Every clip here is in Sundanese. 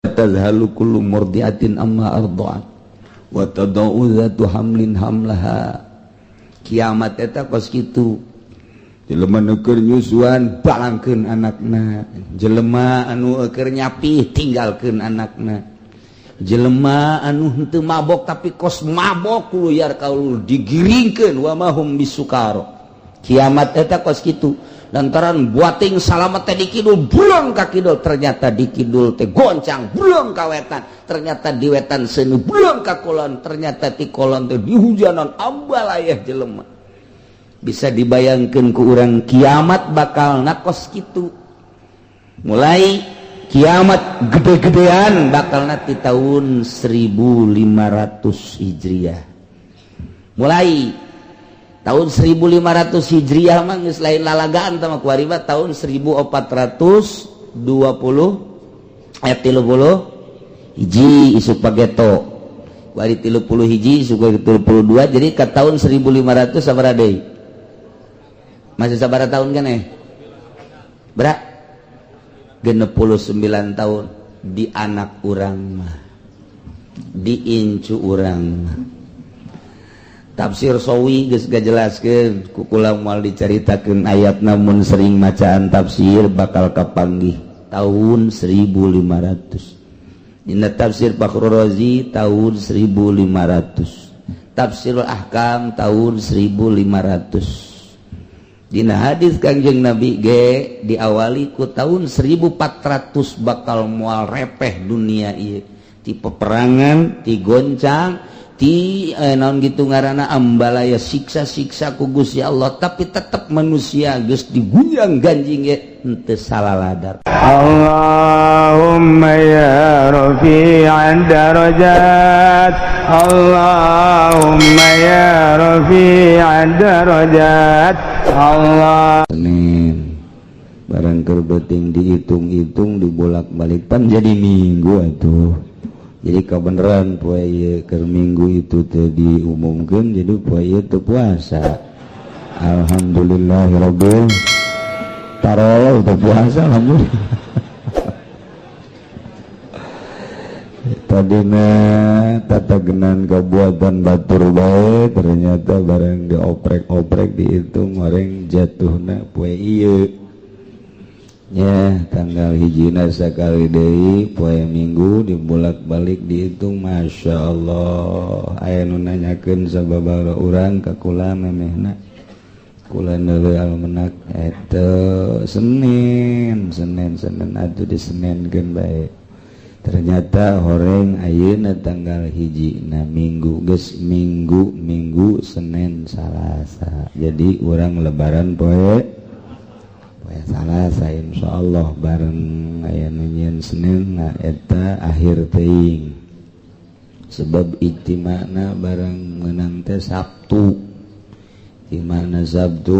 Tazhalu kullu murdiatin amma arda'at wa tada'u dzatu hamlin hamlaha. Kiamat eta kos kitu. Jelema nu keur nyusuan balangkeun anakna, jelema anu keur nyapih tinggalkeun anakna. Jelema anu henteu mabok tapi kos mabok luyar kaulur digiringkeun wa mahum bisukaro. Kiamat eta kos kitu. Lantaran buating salamet teh di kidul bulong ka kidul, ternyata di kidul teh goncang bulong ka wetan, ternyata di wetan seuneu bulong ka kulon, ternyata ti kulon teh dihujanan ambalayah jelema. Bisa dibayangkeun ku urang kiamat bakal nakos kitu. Mulai kiamat gede-gedean bakalna ti tahun 1500 Hijriah. Mulai tahun 1500 Hijriah mah geus lain lalagaan tah mah kuari mah tahun 1420 ayat 30 hiji isuk pageto. Kuari 30 hiji isuk 32 jadi ke tahun 1500 sabaraha deui? Masih sabaraha tahun kan eh? Berak 69 tahun di anak urang mah, di incu urang mah. Tafsir Sawi geus gajelaskeun ku kula moal dicaritakeun ayat namun sering macaan tafsir bakal kapanggih tahun 1500. Dina tafsir Fakhrur Razi tahun 1500. Tafsirul Ahkam tahun 1500. Dina hadis Kangjeng Nabi ge diawali ku tahun 1400 bakal moal repeh dunia ieu. Ti peperangan, ti goncang, ti naon gitu ngaranna ambalaya siksa-siksa ku Gusti Allah, tapi tetep manusia geus digunjang ganjing ge henteu salaladar. Allahumma ya rafi'an darajat, Allahumma ya rafi'an darajat, Allah. Senin barang keur beuting dihitung-hitung dibolak-balik pan jadi minggu atuh. Jadi kebenaran poe ieu keur minggu itu teh diumumkeun jadi poe ieu teu puasa. Alhamdulillahirabbil tarolo teu puasa alhamdulillah. Tadina tatagenan kabuatan batur bae ternyata barang dioprek-oprek dihitung orang jatuhna poe ieu. Ya, tanggal hijina sakali deui poe Minggu dibolak-balik dihitung Masya Allah. Aya nu nanyakeun sababaraha urang ka kula memehna. Kula neuleuh almenak eta Senin, Senin, Senin atuh disenenkeun bae. Ternyata horeng ayeuna tanggal hijina Minggu geus Minggu, Minggu, Senin, Salasa. Jadi urang lebaran poe Salasa insyaallah bareng aya nu nyieun Senin na eta akhir teuing. Sebab ijtima'na bareng meunang teh Sabtu. Ijtima'na Sabtu,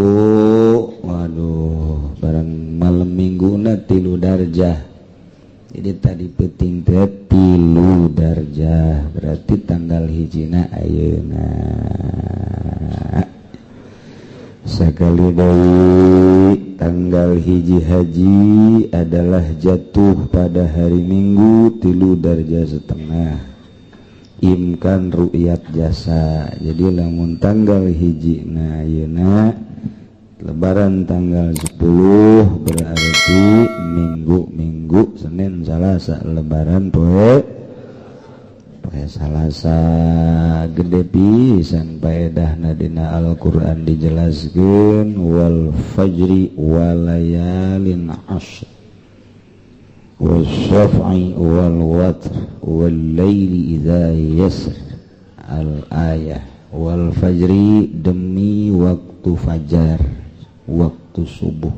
waduh, bareng malam Mingguna 3 darjah. Jadi tadi peuting teh 3 darjah, berarti tanggal hijina ayeuna. Sakali deui tanggal hiji haji adalah jatuh pada hari Minggu 3 darjah setengah. Imkan ru'yat jasa. Jadi lamun tanggal hiji na ayeuna lebaran tanggal 10 berarti Minggu Senin Salasa lebaran poe Salasa. Gede pisan paedahna dina Al-Qur'an dijelaskeun wal fajri walayalin ashr wasyaf'i wal watr wal laili idza yasr. Al ayah wal fajri demi waktu fajar, waktu subuh,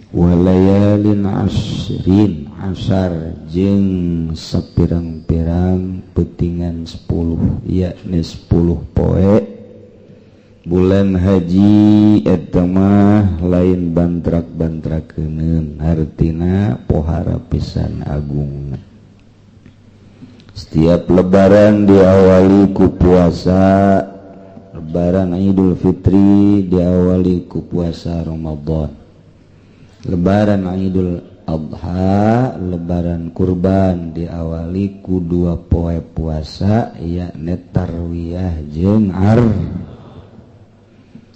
walayalin asrin asar jeung sapirang-pirang peutingan 10 yakni 10 poe bulan haji eta mah lain bantrak-bantrakeuneun hartina pohara pisan agungna. Setiap lebaran diawali ku puasa, lebaran Idul Fitri diawali ku puasa Ramadan, lebaran Idul Adha lebaran kurban diawali ku dua poe puasa yakni tarwiyah jeung Arafah.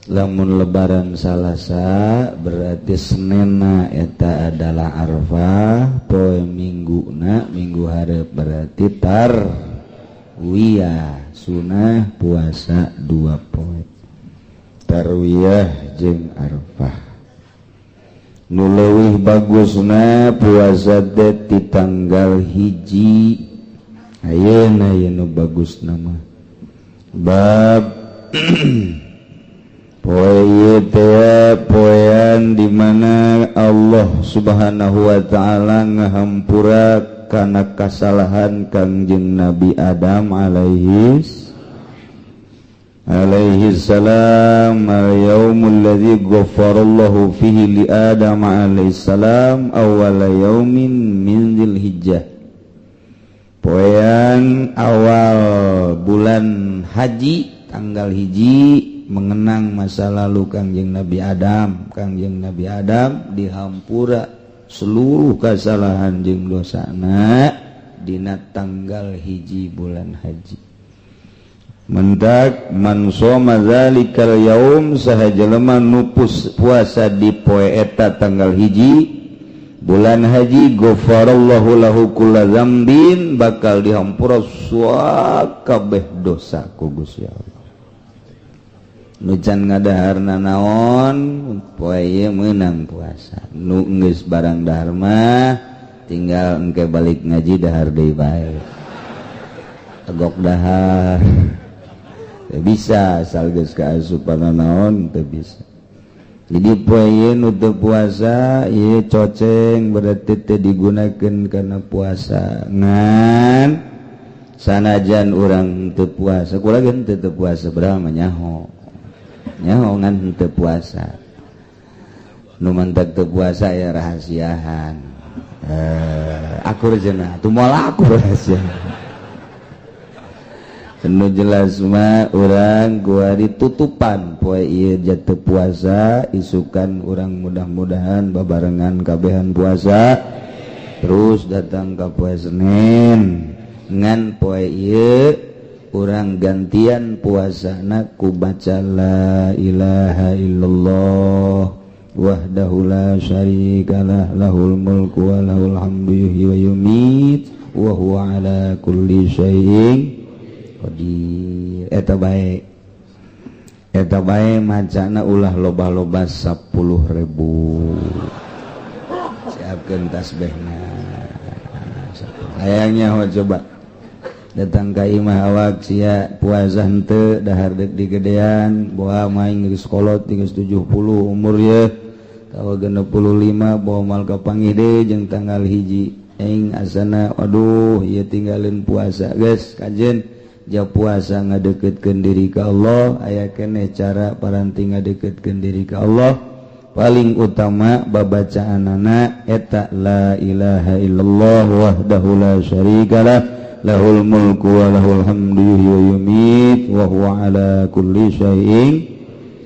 Lamun lebaran Salasa berarti Senena eta adalah Arafah, poe Mingguna Minggu hareup berarti tarwiyah, sunah puasa dua poe tarwiyah jeung Arafah. Nu leuwih bagusna puasa teh ti tanggal 1. Ayeuna ieu nu bagusna mah bab poe ieu teh poean di mana Allah Subhanahu wa taala ngahampura kana kasalahan Kangjeng Nabi Adam alaihi salam. Al-yaumul ladzi ghafarallahu fihi li Adam alaihi salam awwala yaumin min Dzulhijjah. Poean awal bulan haji tanggal 1 mengenang masa lalu Kangjeng Nabi Adam. Kangjeng Nabi Adam dihampura seluruh kesalahan jeung dosana dina tanggal 1 bulan haji. Mendak man shoma zalikal yaum saha jelema nu puasa di poe eta tanggal 1 bulan haji ghafarallahu lahu kulla dzambin bakal dihampura sakabeh dosa ku Gusti Allah. Nu can ngadaharna naon poe ieu meunang puasa. Nu geus barang dahar mah tinggal engke balik ngaji dahar deui bae. Agok dahar. Teu bisa asal geus kaasupan naon teu bisa. Jadi poe ieu nu teu puasa ieu coceng berarti teu digunakeun kana puasa. Ngan sanajan urang teu puasa, kula ge teu puasa berapa mah nyaho. Nyaho ngan teu puasa. Nu mantak teu puasa ya rahasiahan. Akur cenah, atuh moal akur rahasia. Nu jelas mah urang gua ditutupan poe ieu jatuh puasa, isukan urang mudah-mudahan babarengan kabehan puasa terus datang ka poe Senin. Ngan poe ieu urang gantian puasana ku baca la ilaha illallah wahdahu la syarikalah lahul mulku wa lahul hamdu yuhyi wa yumiit wa huwa ala kulli syai'in qadir. Eta bae, eta bae macana ulah loba-loba 10.000. Siapkeun tasbihna. Hayangnya ho coba datang ka imah awak sia puasa henteu dahar deuk digedean boa maing geus kolot geus 70 umur ye tawa 65 bawa mal ka panggih deui jeung tanggal 1 aing asana waduh ieu tinggalin puasa geus kajen ja puasa ngadeukeutkeun diri ka Allah. Aya keneh cara paranti ngadeukeutkeun diri ka Allah paling utama babacaanana eta la ilaha illallah wahdahu la syarikalah lahul mulku wa lahul hamdu yuhyi wa yumiit wa huwa ala kulli syai'in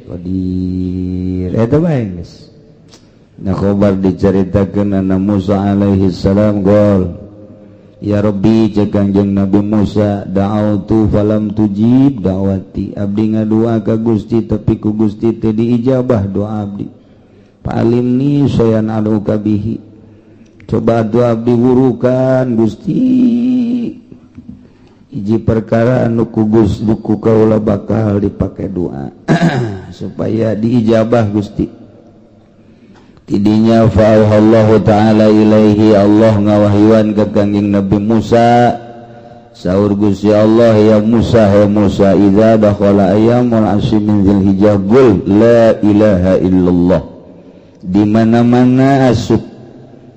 qadir. Eta bae geus. Nah khobar dicaritakeun anna Musa alaihi salam gol ya Rabbi cek Kangjeng Nabi Musa da'autu falam tujib da'wati, abdi ngadua ka Gusti tapi ku Gusti teu diijabah doa abdi. Fa'alimni sayan aduka bihi, coba doa abdi wurukan Gusti hiji perkara anu ku Gusti ku kaula bakal dipake doa supaya diijabah Gusti. Tidinya fa'auhallahu ta'ala ilaihi, Allah ngawahyuan ka Kangjeng Nabi Musa. Saur Gusti Allah, ya Musa, ya Musa, idza dakhala ayyamul asyi min Dzulhijjah qul la ilaha illallah. Di mana-mana asup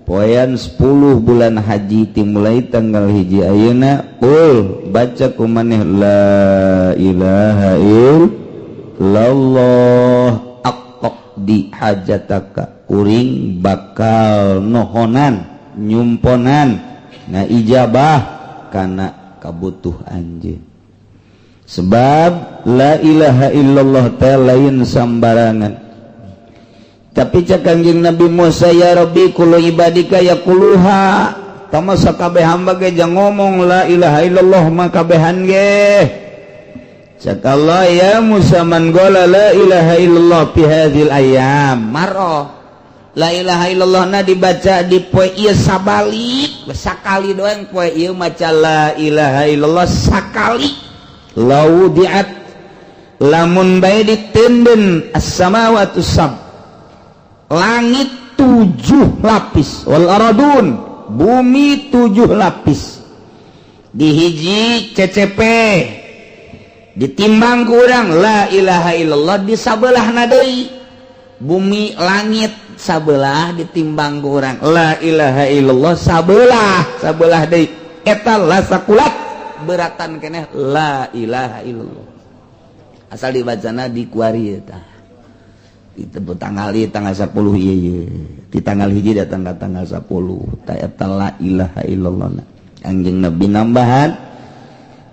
poean 10 bulan haji dimulai tanggal 1 ayeuna qul baca kumaneh la ilaha illallah aqdi hajataka, kuring bakal nohonan nyumponan ngaijabah kana kabutuh anjeun. Sebab la ilaha illallah teh lain sambarangan. Tapi cek Kangjeng Nabi Musa, ya Rabbi kullu ibadika yaquluha, tama sakabeh hamba ge jang ngomong la ilaha illallah mah kabehan ge. Cek Allah, ya Musa man qala la ilaha illallah fi hadhil ayyam marra. La ilaha illallah na dibaca di poe ieu sabalik sakali doang, poe ieu maca la ilaha illallah sakali, laudiat lamun bae ditenden as-samawati sab, langit 7 lapis, wal aradun bumi 7 lapis, dihiji CCP ditimbang kurang la ilaha illallah di sabelah deui, bumi langit sabelah ditimbang kurang la ilaha illallah sabelah sabelah deui, eta la sakulat beratan keneh la ilaha illallah asal dibacana di kuari eta. Ditebut tanggal tanggal 10 ieu di tanggal 1 datang ka tanggal 10 ta eta la ilaha illallah. Anjing Nabi nambahan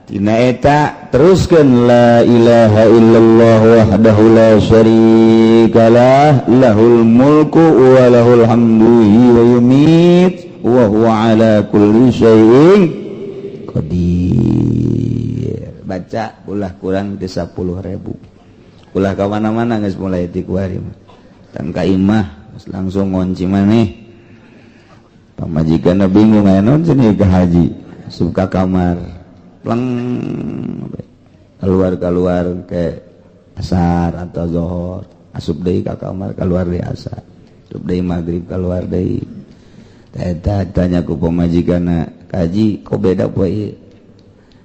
tina eta teruskeun la ilaha illallah wahdahu la syarikalah lahul mulku wa lahul hamdu wa yumit wa huwa ala kulli syai'in qadir. Baca ulah kurang di 10.000. Ulah ka mana-mana geus mulai ti kuari mah. Tang ka imah geus langsung ngonci maneh. Pamajikanna bingung aya naon cenah ka haji. Asup ka kamar. Pleng keluar-keluar ke asar atau zuhur. Asup deui ka kamar keluar deui asar. Asup deui maghrib keluar deui. Eta tanya ku pamajikanna, "Kaji kok beda poe ieu?"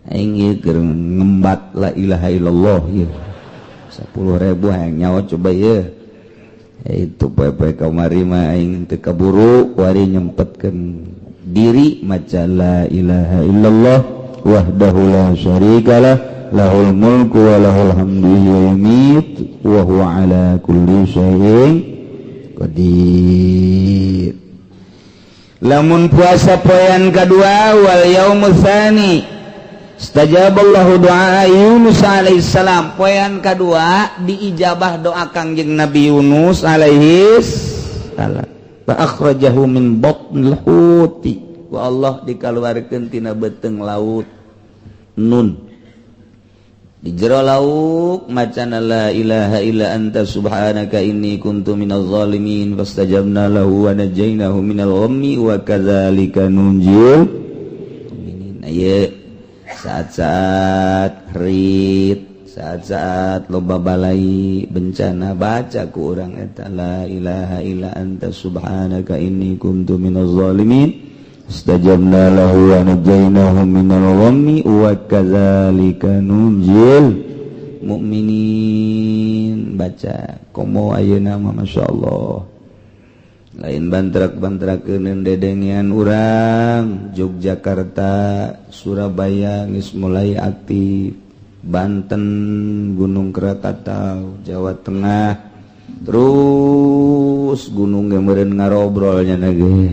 Aing ieu keur ngembat la ilaha illallah ieu. 10.000 hayang nyawa coba ya. Itu poe-poe kamari mah aing teu kaburu wari nyempetkeun diri maca la ilaha illallah wahdahu la syarikalah lahul mulku wa lahul hamdu wa yumit wa huwa ala kulli syai'in qadir. Lamun puasa poean kadua wal yaumul tsani istajaballahu doa Yunus alaihissalam. Poean kadua diijabah doa Kangjeng Nabi Yunus alaihissalam. Fa akhrajahu min batnil huti, wa Allah dikaluarkeun tina beuteung laut. Nun di jero laut macana la ilaha illa anta subhanaka inni kuntu minaz zalimin fastajabna lahu wa najainahu minal ghammi wa kadzalika nunjil mu'minin. Ieu saat-saat rit, saat-saat loba balai bencana baca ku urang eta la ilaha illa anta subhanaka inni kuntu minaz zalimin istajabna lahu wa najainahu minal ghammi wa kadzalika nunjil mukminin. Baca komo ayeuna mah masyaallah lain bantrak-bantrakeun dedengean urang Yogyakarta, Surabaya geus mulai aktif, Banten, Gunung Krakatau, Jawa Tengah, terus gunung ge meureun ngarobrol nya ge.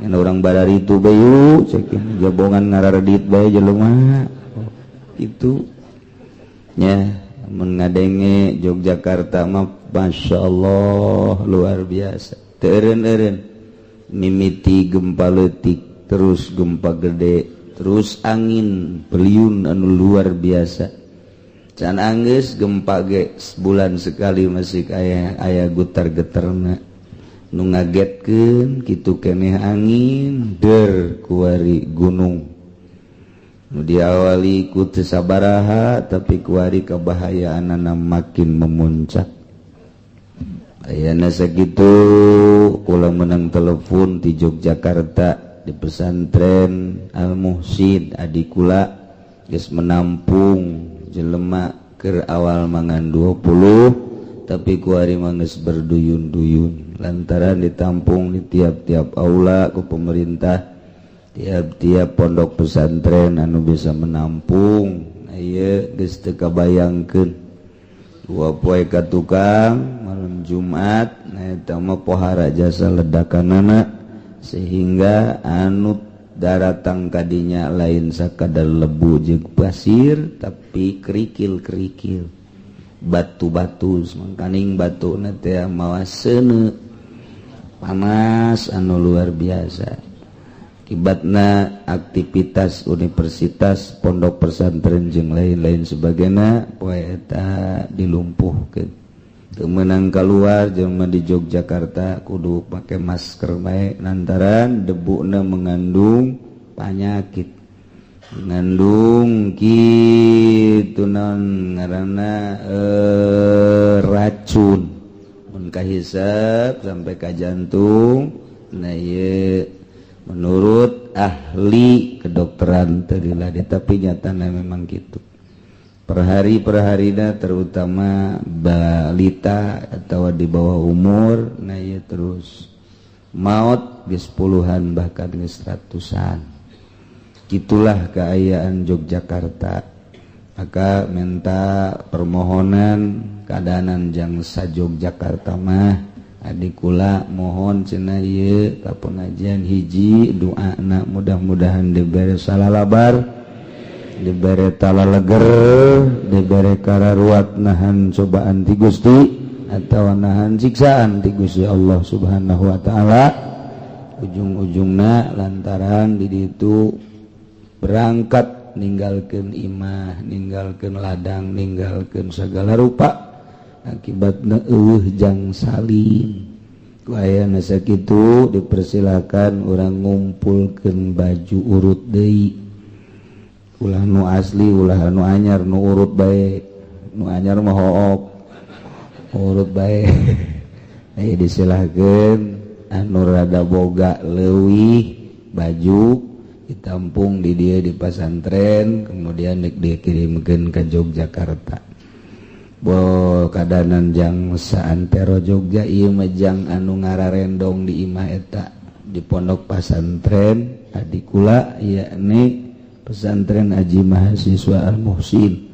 Ngan urang badari itu bayu cek jabongan ngararedit bae jelema. Itu nya mun ngadenge Yogyakarta mah masyaallah luar biasa. Teu eureun-eureun mimiti gempa leutik terus gempa gede terus angin beliun anu luar biasa. Can anggeus gempa ge sebulan sekali masih aya aya getar-getarna. Nu ngagetkeun kitu keneh angin der kuari gunung. Nu diawali ku teu sabaraha tapi kuari kabahayaanana makin memuncak. Ayana sakitu kula menang telepon di Yogyakarta di pesantren Al Muhsin adikula geus menampung jelema keur awal mangan 20 tapi kuari mah geus berduyun-duyun lantaran ditampung di tiap-tiap aula ku pemerintah, tiap-tiap pondok pesantren anu bisa menampung. Ieu geus teu kabayangkeun dua poe ka tukang malam Jumat nah eta mah pohara jasa ledakanana sehingga anu daratang kadinya lain sakadar lebu jeung pasir tapi kerikil-kerikil. Batu-batu mangkaning batu na teh mawa seuneu panas anu luar biasa. Akibatna aktivitas universitas, pondok pesantren jeung lain-lain sebagainya poe eta dilumpuhkeun. Teu meunang kaluar jelema di Yogyakarta kudu pake masker bae lantaran debuna mengandung panyakit, mengandung kitu naon ngaranna racun. Mun kahisap sampai ka jantung, nah ieu menurut ahli kedokteran teu diladi tapi nyatana memang gitu. Per hari perharina terutama balita atau di bawah umur, nah ieu terus maut geus puluhan bahkan geus ratusan. Gitulah keayaan Yogyakarta. Maka minta permohonan keadaanan jangsa Yogyakarta mah adik kula mohon cenah ieu ka pengajian hiji doana mudah-mudahan dibere salalabar, dibere talaleger, dibere kararuat nahan cobaan ti Gusti atawa nahan siksaan ti Gusti Allah Subhanahu wa taala. Ujung-ujungna lantaran di ditu berangkat ninggalkeun imah, ninggalkeun ladang, ninggalkeun segala rupa, akibatna eueuh jang salin. Ku ayana sakitu dipersilakan urang ngumpulkeun baju urut deui. Ulah nu asli, ulah nu anyar, nu urut bae. Nu anyar mah hook. Urut bae. Aya disilahkeun anu rada boga leuwih baju ditampung di dia di pasantren, kemudian dikirimkeun ke Yogyakarta. Bo kadanan jang saantero Jogja ieu mah jang anu ngararendong di imah eta di pondok pasantren adikula yakni pesantren Aji Mahasiswa Al-Muhsin.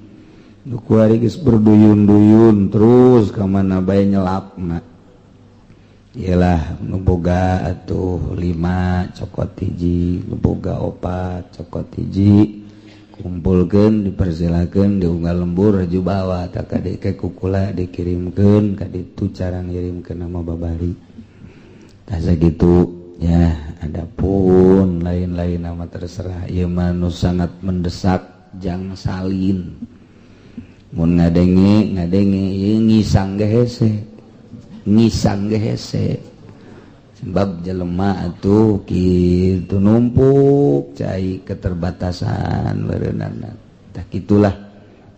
Nu kuari geus berduyun-duyun terus ka mana bae nyelapna. Iyalah nu boga atuh 5 cokot hiji, nu boga 4 cokot hiji, kumpulkeun dipersilakeun diunggal lembur raju bawa tak kadeke kukula dikirimkeun ka ditu cara ngirimkeun nama babari. Tah sakitu ya, adapun lain-lain nama terserah ieu mah nu sangat mendesak jang salin. Mun ngadenge ngadenge ieu ngisang ge hese. Ngisang ge hese. Sebab jelema atuh kitu numpuk cai keterbatasan beureunana. Tah kitulah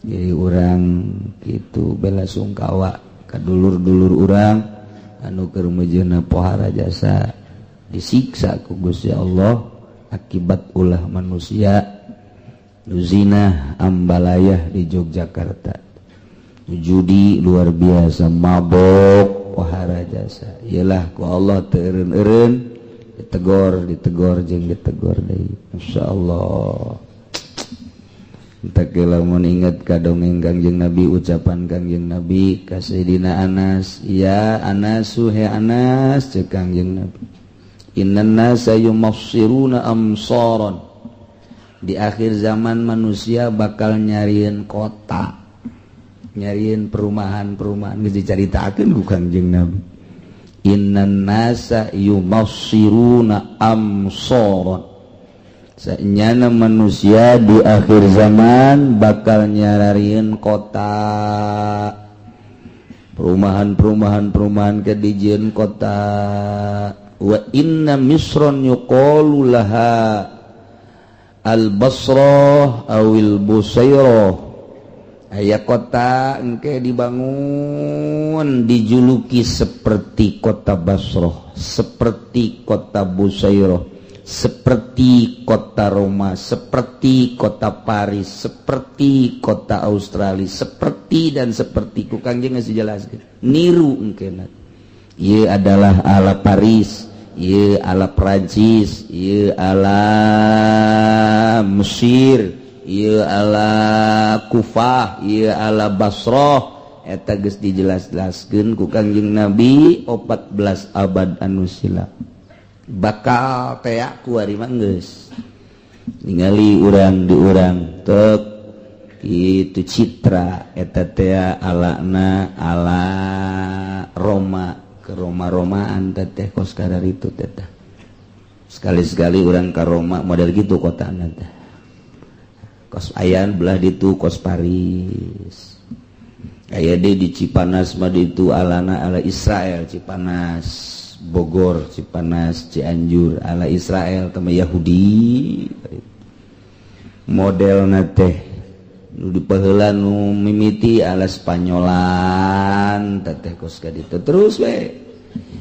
jadi urang kitu bela sungkawa ka dulur-dulur urang anu keur meujeuhna pohara jasa disiksa ku Gusti Allah akibat ulah manusia nu zina ambalayah di Yogyakarta, judi luar biasa, mabok pohara jasa. Iyalah ku Allah teu eureun-eureun ditegor, ditegor jeung ditegor deui. Insyaallah. Entek lamun inget ka dongeng Kangjeng Nabi, ucapan Kangjeng Nabi ka Sayyidina Anas, ya Anasu he Anas ceuk Kangjeng Nabi. Innan nasa yumassiruna amsaran. Di akhir zaman manusia bakal nyariin kota, nyariin perumahan-perumahan geus dicaritakeun ku Kangjeng Nabi. Innan nasa yumassiruna amsaran. Sanyana manusia di akhir zaman bakal nyariin kota, perumahan-perumahan perumahan ke dijieun kota. Wa inna misron yuqalu laha al-Basrah awil Busairah. Aya kota engke dibangun dijuluki seperti kota Basrah, seperti kota Busairah, seperti kota Roma, seperti kota Paris, seperti kota Australia, seperti dan seperti ku Kangjeng geus dijelaskeun. Niru engke ieu adalah ala Paris, ieu ala Prancis, ieu ala Mesir, ieu ala Kufah, ieu ala Basrah. Eta geus dijelas-jelaskeun ku Kangjeng Nabi 14 abad anu silam. Bakal tea ku ari mah geus. Ningali urang di urang tek Itu Citra eta teh alana ala Roma ke Roma-Romaan teh kos kadar itu teh. Sekali-sekali urang ka Roma model gitu kotana teh. Kos ayan belah ditu kos Paris. Aya deui di Cipanas mah ditu alana ala Israel, Cipanas Bogor, Cipanas Cianjur ala Israel teh Yahudi. Modelna teh nu dipaheula nu mimiti ala Spanyolan teh kos ka ditu terus we.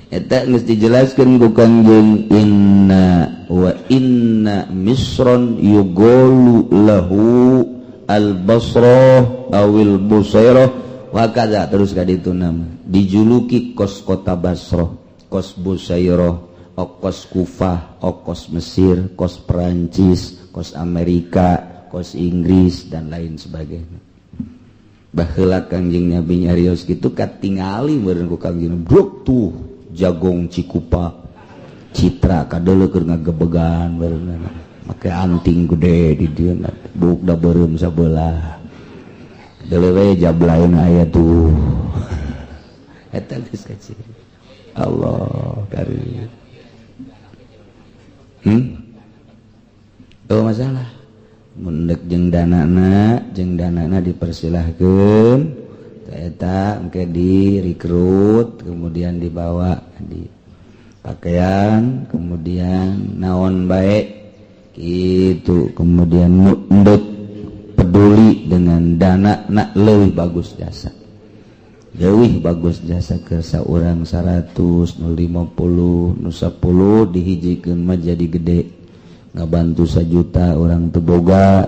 Eta geus dijelaskeun ku Kangjeng inna wa inna misron yugolu lahu al-Basrah awil Busairah wa kaza terus ka ditu nama dijuluki kos kota Basrah, kos Busairah, kos Kufah, kos Mesir, kos Perancis, kos Amerika, kos Inggris dan lain sebagainya. Baheula Kangjeng Nabi nyarios kitu katingali meureun ku Kangjeng bruk tuh jagong Cikupa Citra kadeuleu keur ngagebegan meureun make anting gede di dieu buk da beureum sabelah deuleu we jablaeun aya tuh eta geus kaciri Allah karim. Oh masalah mendek jeung danana dipersilahkeun eta engke direkrut kemudian dibawa di pakaian kemudian naon bae gitu kemudian mendek peduli dengan dana nak leuwih bagus jasa leuwih bagus jasa ke saurang 100 nu 50 nu 10 dihijikeun mah jadi gede ngabantu 1 juta orang teu boga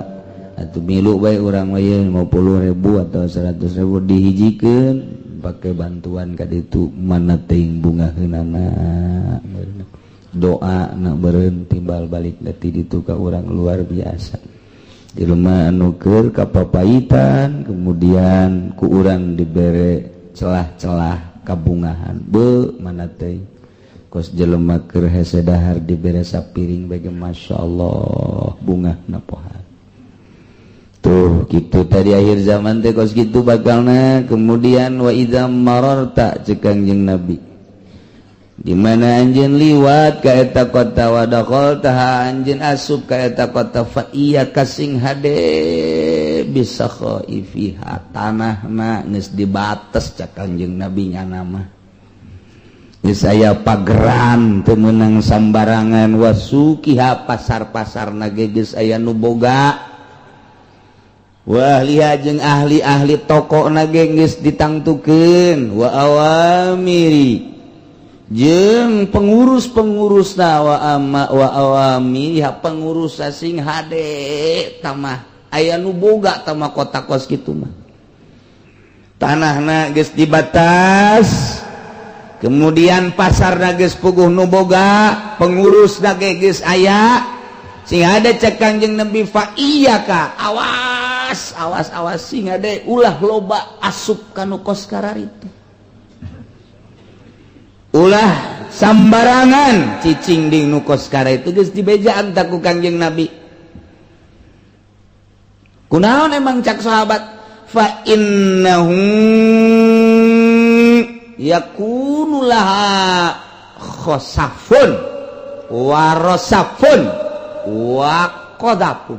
atuh milu bae urang mah 50.000 atau 100.000 dihijikeun pake bantuan ka ditu mana teuing bungaheunana doa na beureun timbal balik ti ditu ka urang luar biasa jelema anu keur kapapaitan kemudian ku urang dibere celah-celah kabungahan be mana teuing kos jelema keur hese dahar dibere sapiring bage masyaallah bungah napohan tuh gitu tadi akhir zaman teh kos gitu bakalna. Kemudian wa idza mararta ceuk Kangjeng Nabi di mana anjeun liwat ka eta kota wa dakhalta anjeun asup ka eta kota fa iya kasing hade bisa khaifiha tanahna geus dibates cek Kangjeng Nabi nyana mah geus aya pageran teu meunang sambarangan wasukiha pasar-pasarna ge geus aya nu boga wa ahliha jeung ahli-ahli tokona ge geus ditangtukeun wa awamiri jeung pengurus-pengurusna wa ama wa awamiriha pengurus sing hade tamah aya nu boga tamah kota kos kitu mah tanahna geus dibatas kemudian pasarna geus puguh nu boga pengurusna ge geus aya sing hade cek Kangjeng Nabi fa iyyaka awas awas awas sing hade ulah loba asup kanu kos kararitu ulah sambarangan cicing ding nu kos kara itu geus dibejaan tak ku Kangjeng Nabi kunaon emang cak sahabat fa innahu yakunu laha khosafun wa rasafun wa qadafun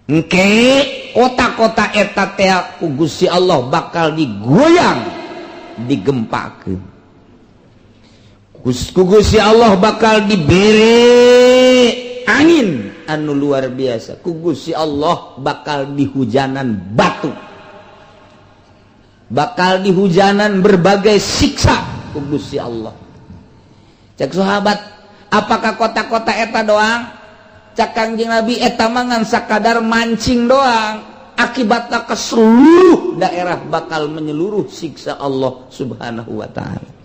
engke kota-kota eta teh ku Gusti Allah bakal digoyang digempakeun ku Gusti Allah bakal dibere angin anu luar biasa ku Gusti Allah bakal dihujanan batu bakal dihujanan berbagai siksa ku Gusti Allah. Cek sahabat apakah kota-kota eta doang? Cak Kangjeng Nabi eta mah ngan sakadar mancing doang akibatna ke seluruh daerah bakal menyeluruh siksa Allah Subhanahu wa ta'ala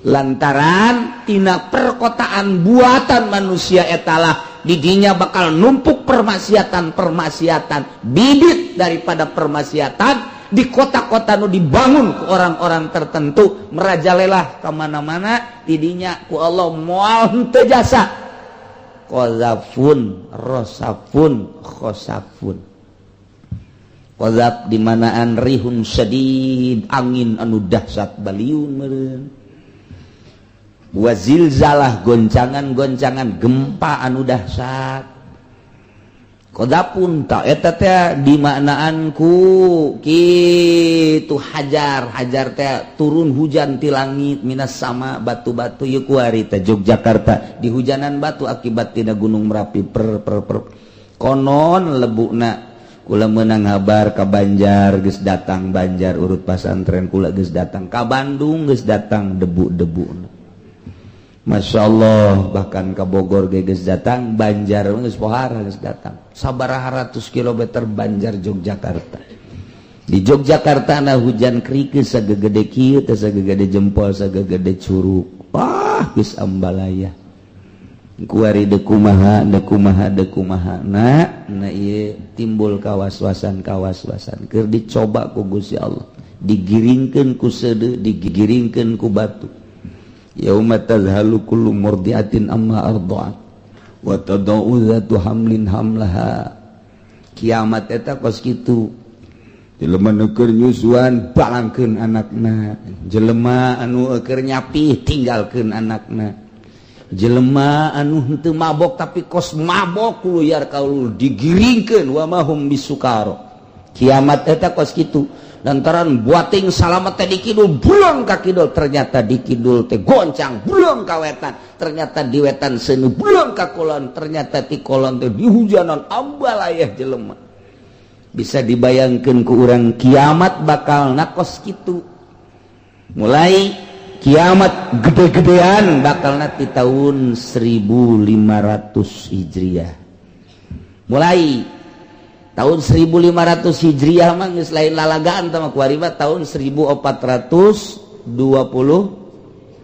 lantaran tina perkotaan buatan manusia etalah didinya bakal numpuk permaksiatan-permaksiatan bibit daripada permaksiatan di kota-kota nu dibangun ke orang-orang tertentu merajalela kemana-mana didinya ku Allah moal henteu jasa qazafun rosafun khosafun. Qadzab di manaan rihun syadid, angin anu dahsyat baliun meureun. Wa zilzalah, goncangan-goncangan gempa anu dahsyat. Qadzabun ta eta teh dimaknaan ku kitu hajar, hajar teh turun hujan ti langit minas sama batu-batu ieu kuari teh Yogyakarta di hujanan batu akibat tina Gunung Merapi per per per. Konon lebukna kula meunang habar ka Banjar geus datang, Banjar urut pasantren kula geus datang, ka Bandung geus datang debu-debu. Masya Allah, bahkan ka Bogor ge geus datang, Banjar geus pohara geus datang. Sabaraha ratus kilometer Banjar Yogyakarta. Di Yogyakarta na hujan kerikes sagegede kieu teh, sagegede jempol, sagegede curug. Wah, geus ambalaya. Kuari dekumaha, dekumaha, dekumaha. Nah, nah ieu timbul kawas-wasan-kawas-wasan. Keur dicoba ku Gusti Allah. Digiringkeun ku seudeuh, digiringkeun ku batu. Yauma tadhalu kullu murdiatin amma arda'at wa tada'u dzatu hamlin hamlaha. Kiamat eta kos kitu. Jelema nu keur nyusuan balangkeun anakna, jelema anu keur nyapih tinggalkeun anakna. Jelema anu henteu mabok tapi kos mabok luyar kaulul digiringkeun wa mahum bisukaro. Kiamat eta kos kitu. Lantaran buating salamet teh di kidul bulong ka kidul, ternyata di kidul teh goncang bulong ka wetan, ternyata di wetan seuneu bulong ka kulon, ternyata ti kulon teh dihujanan ambalayah jelema. Bisa dibayangkeun ku urang kiamat bakal nakos kitu. Mulai kiamat gede-gedean bakalna ti tahun 1500 Hijriah. Mulai tahun 1500 Hijriah mah geus lain lalagaan tah mah kuari mah tahun 1420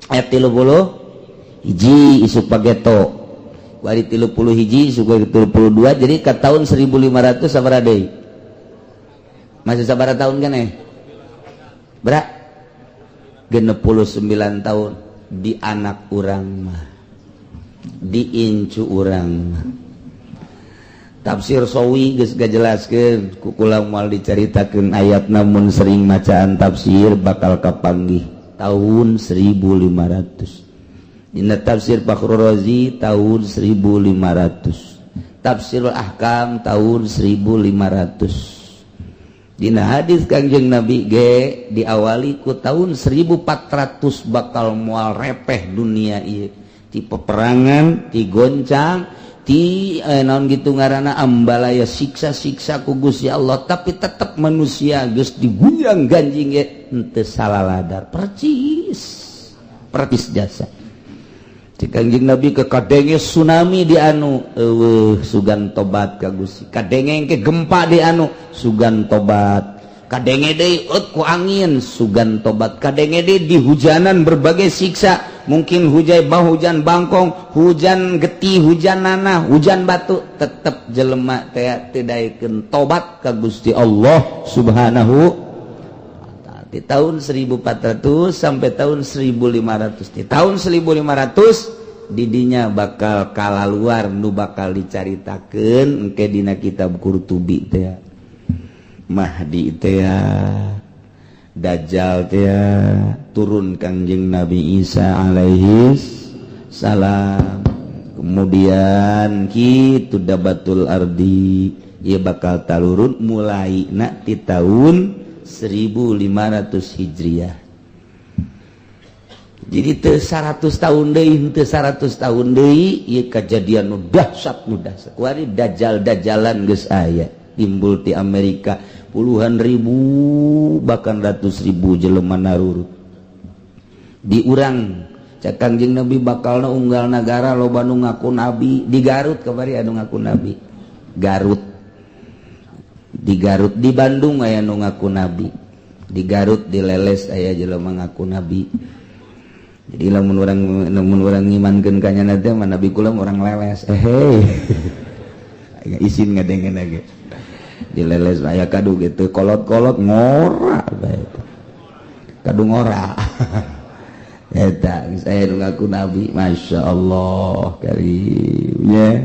ayat 30 hiji isuk pageto. Kuari 30 hiji isuk 32, jadi ka tahun 1500 sabaraha deui? Masih sabaraha tahun keneh? Berak 69 tahun di anak urang mah, di incu urang mah. Tafsir Sawi geus gajelaskeun ku kula moal dicaritakeun ayat, namun sering macaan tafsir bakal kapanggih tahun 1500. Dina tafsir Fakhrur Razi tahun 1500, Tafsir Ahkam tahun 1500. Dina hadis Kangjeng Nabi ge diawali ku tahun 1400 bakal moal repeh dunia ieu, ti peperangan, ti goncang, ti naon gitu ngaranna ambalaya siksa-siksa ku Gusti Allah, tapi tetep manusia geus digunjang ganjing ge henteu salaladar, percis percis jasa. Cek Kangjeng Nabi ke kadenge tsunami di anu eueuh sugan tobat ka Gusti, kadenge ke gempa di anu sugan tobat, kadenge deui eut ku angin sugan tobat, kadenge deui di hujanan berbagai siksa, mungkin hujan bah, hujan bangkong, hujan getih, hujan nanah, hujan batu, tetep jelema teh teu daekeun tobat ka Gusti Allah Subhanahu wa ta'ala. Di tahun 1400 sampai tahun 1500, di tahun 1500 didinya bakal kalaluar nu bakal dicaritakeun engke dina kitab Qurtubi teh, Mahdi teh, Dajjal teh, turun Kangjeng Nabi Isa alaihi salam. Kemudian kitu Dabatul Ardi ieu bakal talurun mulai na ti tahun 1500 Hijriah. Jadi teu 100 tahun deui, teu 100 tahun deui ieu kajadian nu dahsyat nu dahsyat. Kuari dajjal-dajjalan geus aya timbul ti Amerika, puluhan ribu bahkan ratus ribu jelema narurut. Di urang cek Kangjeng Nabi bakalna unggal nagara loba nu ngaku nabi. Di Garut kamari anu ngaku nabi. Garut. Di Garut, di Bandung aya nu ngaku nabi. Di Garut di Leles aya jelema ngaku nabi. Jadi lamun urang ngimankeun ka nyana teh mah nabi kula urang Leles. Isin ngadengen ge. Di Leles aya kadu gitu kolot-kolot ngora bae. Kadu ngora. Eta geus aya nu ngaku nabi, masyaallah karim nya.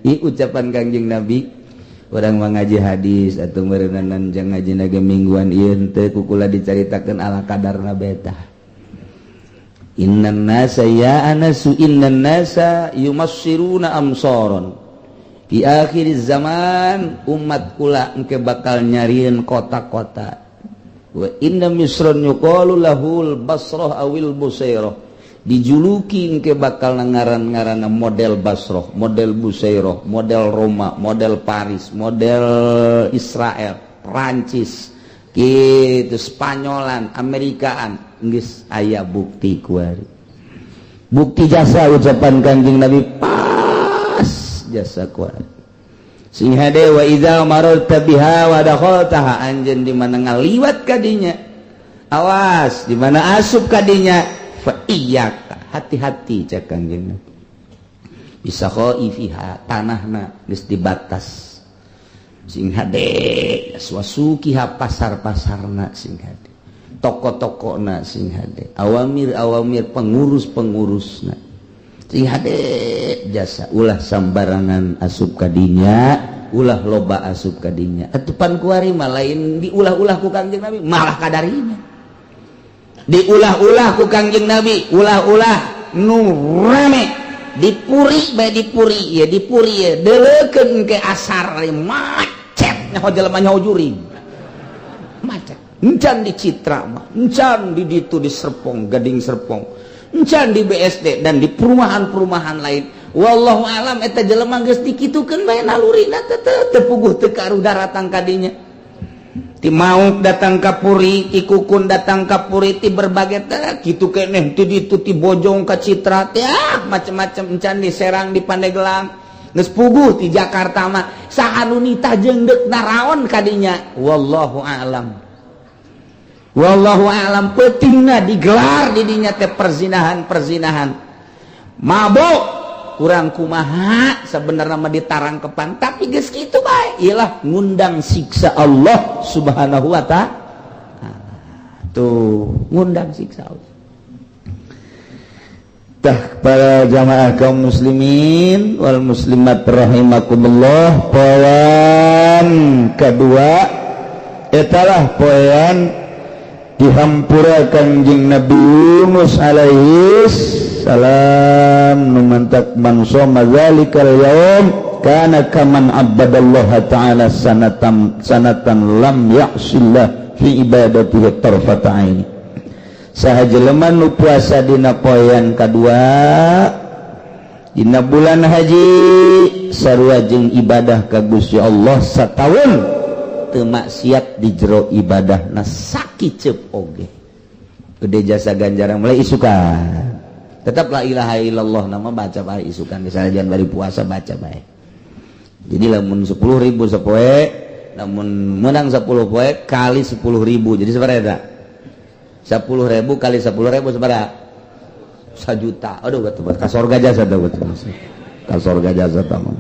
Ieu ucapan Kangjeng Nabi Urang mengaji hadis atau meureunan jang ngaji ge mingguan ieu henteu ku kula dicaritakeun ala kadarna beta. Innan nasa ya anasu, innan nasa yumassiruna amsaron di akhir zaman. Umat kula engke bakal nyarieun kota-kota. Wa inna misron yuqalu lahul basrah awil busairah, dijuluki engke bakal ngaran-ngaranna model Basrah, model Busairah, model Roma, model Paris, model Israel, Prancis gitu, Spanyolan, Amerikaan. Geus aya bukti kuari, bukti jasa ucapan Kanjeng Nabi pas jasa kuari. Sing hade. Wa idza mararta biha wa dakhaltaha, anjeun di mana ngaliwat kadinya, awas di mana asup kadinya, fa iyyaka, hati-hati cek Kanjeng Nabi, bisa khaifiha, tanahna geus dibatas. Sing hade wasukiha, pasar-pasarna sing hade, toko-toko na sing hade, awamir-awamir, pengurus-pengurus na sing hade jasa. Ulah sambarangan asup kadinya, ulah loba asup kadinya. Atupan kuari mah lain diulah-ulah ku Kangjeng Nabi, malah kadarinya diulah-ulah ku Kangjeng Nabi. Ulah-ulah nu rame dipuri bae, dipuri ya, dipuri ya, deuleukeun ke asar macet, nyaho jelema, nyaho jurig, macet. Encan di Citra mah, encan di ditu di Serpong, Gading Serpong, encan di BSD dan di perumahan-perumahan lain. Wallahu alam eta jelema geus dikitukeun bae nalurina teh teu puguh, teu karuh daratang kadinya. Ti Mauk datang ka Puri, ti Kukun datang ka Puri, ti berbagai teh kitu keneh, ti ditu ti Bojong ka Citra teh, ah, macem-macem. Encan di Serang, di Pandeglang geus puguh. Ti Jakarta mah saha nu nitah jeung deuk naraon kadinya? Wallahu alam. Wallahu alam pentingna digelar di dinya teh perzinahan-perzinahan, mabok, kurang kumaha sebenarnya mah ditarangkepan, tapi geus kitu bae iyalah ngundang siksa Allah Subhanahu wa Ta'ala. Tuh, ngundang siksa Allah. Tah, para jamaah kaum muslimin wal muslimat rahimakumullah, poin kedua etalah poin dihampura Kanjeng Nabi Yunus alaihi salam, nu mantak man shoma dzalikal yaum kana kaman abadallaha ta'ala sanatan sanatan lam ya'sillah fi ibadatihi tarfata aini. Saha jelema nu puasa dina poean kadua dina bulan haji, sarua jeung ibadah ka Gusti Allah sataun, teu maksiat di jero ibadah na sakiceup oge. Gede jasa ganjaran. Mulai isukan tetap la ilaha illallah nama baca bae isukan, misalnya jangan bari puasa baca bae. Jadi lamun 10.000 sapoe, lamun menang 10 poe kali 10.000, jadi sabaraha eta? 10.000 kali 10.000 sabaraha? 1 juta. Aduh, betul ka sorga jasa tuh, betul ka sorga jasa mah.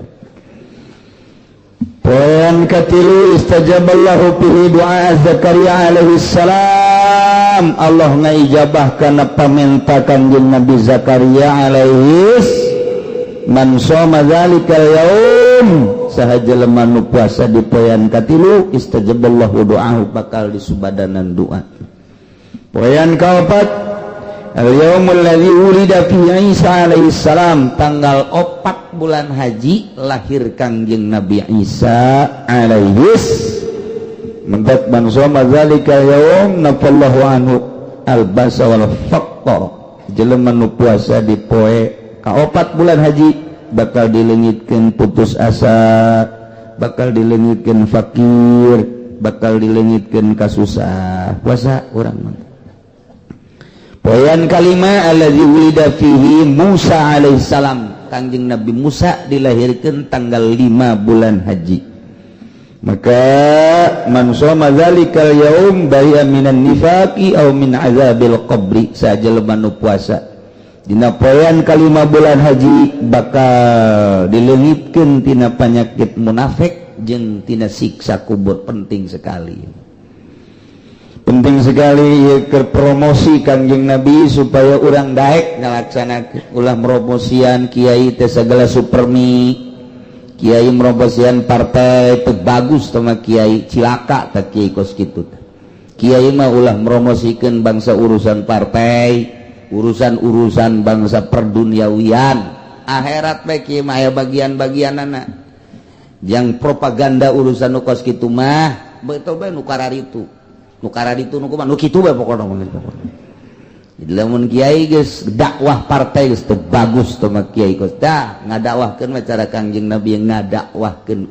Poin katilu, istajaballahu fihi du'a Zakaria alaihi salam. Allah ngaijabah kana pamenta Kanjeng Nabi Zakaria alaihi. Man shoma dzalikal yaum, saha jelema nu puasa di poean katilu, istajaballahu du'ahu, bakal disubadanan doa. Poean kaopat, al-yaumul ladzi wulida fihi Isa alaihi salam, tanggal 4 bulan haji lahir Kangjeng Nabi Isa alaihi. Mentak man shoma dzalika yaum nafallahu anhu albasa wal faqr. Jelema nu puasa di poe kaopat bulan haji bakal dileungitkeun putus asa, bakal dileungitkeun fakir, bakal dileungitkeun kasusah. Puasa urang mah. Poean kalima, alladzi wulida fihi Musa alaihissalam. Kangjeng Nabi Musa dilahirkan tanggal 5 bulan haji. Maka man shoma dzalikal yaum bari'a minan nifaqi aw min azabil qabri. Sajelema nu puasa dina poean kalima bulan haji bakal dileungitkeun tina penyakit munafik jeung tina siksa kubur. Penting sekali, penting sekali ya, ke promosi Kangjeng Nabi supaya orang daek ngalaksanakeun. Ulah promosian kiai teh segala supermi. Kiai merobosian partai teu bagus sama kiai cilaka teh kiai kos kitu. Kiai mah ulah meromosikeun bangsa urusan partai, urusan-urusan bangsa perduniawian. Akhirat bae kiai mah aya bagian-bagianana. Yang propaganda urusan nu kos kitu mah betul bae nu kararitu. Nu kararitu nu kumaha nu kitu bae pokona mah. Lamun kiai geus dakwah partai geus teu bagus teh mah kiai kos tah ngadakwahkeun mah cara Kangjeng Nabi ngadakwahkeun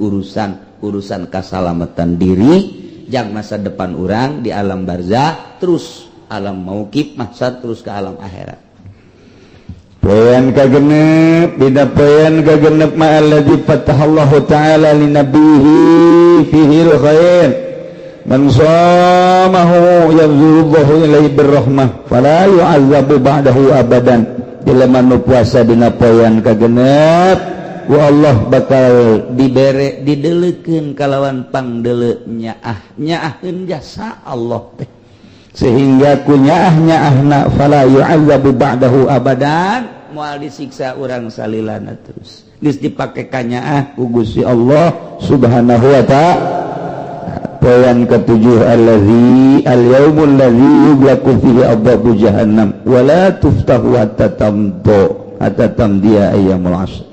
urusan kasalamatan diri jang masa depan urang di alam barzah terus alam mauqif mahsyar terus ke alam akhirat. Poean kagenep dina poean kagenep ma allazi fatahallahu ta'ala linabihi fihil khair man shamahu yanzurullahu ilaihi birrahmah fala yu'azzabu ba'dahu abadan. Jelema nu puasa dina poean kagenep ku Allah bakal dibere dideleukeun kalawan pangdeuleu nyaah nyaahkeun jasa Allah teh sehingga ku nyaah nyaahna fala yu'azzabu ba'dahu abadan moal disiksa urang salilana terus geus dipake kanyaah ku Gusti Allah Subhanahu wa ta'ala. Poean ketujuh allazi al-yaumul ladzi yughlaqu fihi abwabu jahannam wa la tuftahu hatta tamdu hatta tamdiya ayyamul asr.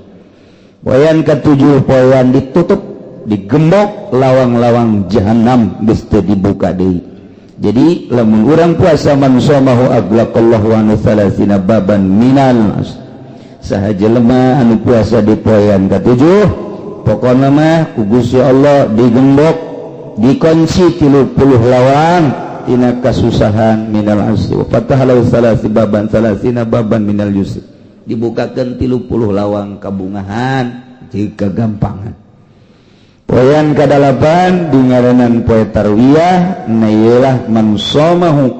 Poean ketujuh poean ditutup digembok lawang-lawang jahannam geus teu dibuka deui. Jadi lamun urang puasa man shamahu aghlaqallahu an thalathina baban minal asr. Saha jelema anu puasa di poean ketujuh pokona mah ku Gusti Allah digembok dikunci 30 lawang tina kasusahan minal asri wa fatahalahu salasi baban salasina baban minal yusri dibukakeun 30 lawang kabungahan jeung kagampangan. Poean kadalapan di ngaranan poe tarwiyah na ieu man shamahu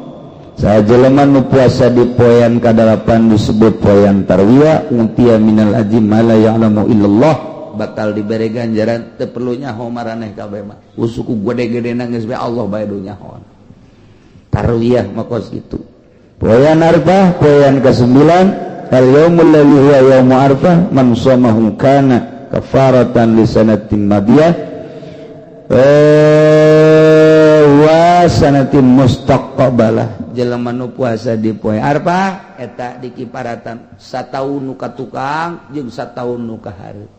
saha jelema nu puasa di poean kadalapan disebut poean tarwiyah utiya minal ajri ma la ya'lamu illallah bakal diberi ganjaran teu perlu nyaho maraneh kabeh mah usuku gede-gede geus bae Allah bae do nyaho tarwiyah mah kos kitu. Poean Arfah poean ke-9 al yaumul ladzi huwa yaumu Arfah man shamahu kana kafaratan li sanatin madiyah wa sanatin mustaqbalah. Jelema nu puasa di poe Arfah eta dikiparatan sataun nu ka tukang jeung sataun nu ka hareup.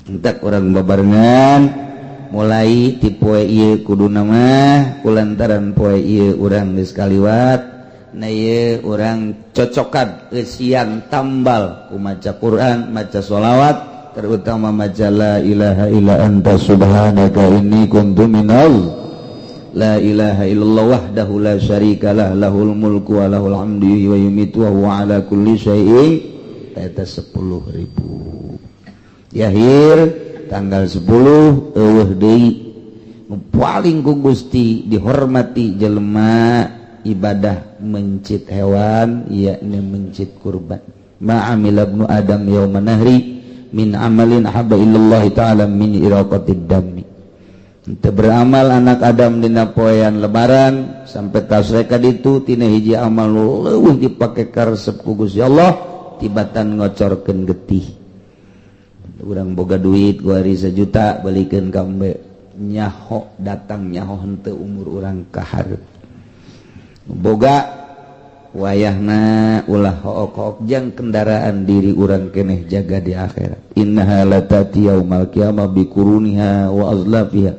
Entek orang babarengan mulai ti poe ieu kuduna mah kulantaran poe ieu urang geus kaliwat na ieu urang cocokan eusian tambal ku maca Quran maca sholawat terutama maca la ilaha illa anta subhanaka inni kuntu minal la ilaha illallah wahdahu la syarikalah lahul mulku wa lahul hamdu wa yumiitu wa huwa ala kulli syai'in eta 10.000 Yahir tanggal 10 eueuh deui nu paling ku Gusti dihormati jelema ibadah mencit hewan yakni mencit kurban. Ma amila ibnu adam yauma nahri min amalin habba illallah ta'ala min iraqatid dami. Teu beramal anak Adam dina poean lebaran sampai tasreka ditu tina hiji amal nu leuwih dipake karesep ku Gusti Allah tibatan ngocorkeun getih. Urang boga duit kuari sejuta balikeun ka embe nyaho datang nyaho henteu umur urang ka hareup boga wayahna ulah hook-hook jang kendaraan diri urang keneh jaga di akhirat. Innaha latati yaumal qiyamah biquruniha wa azlafiha.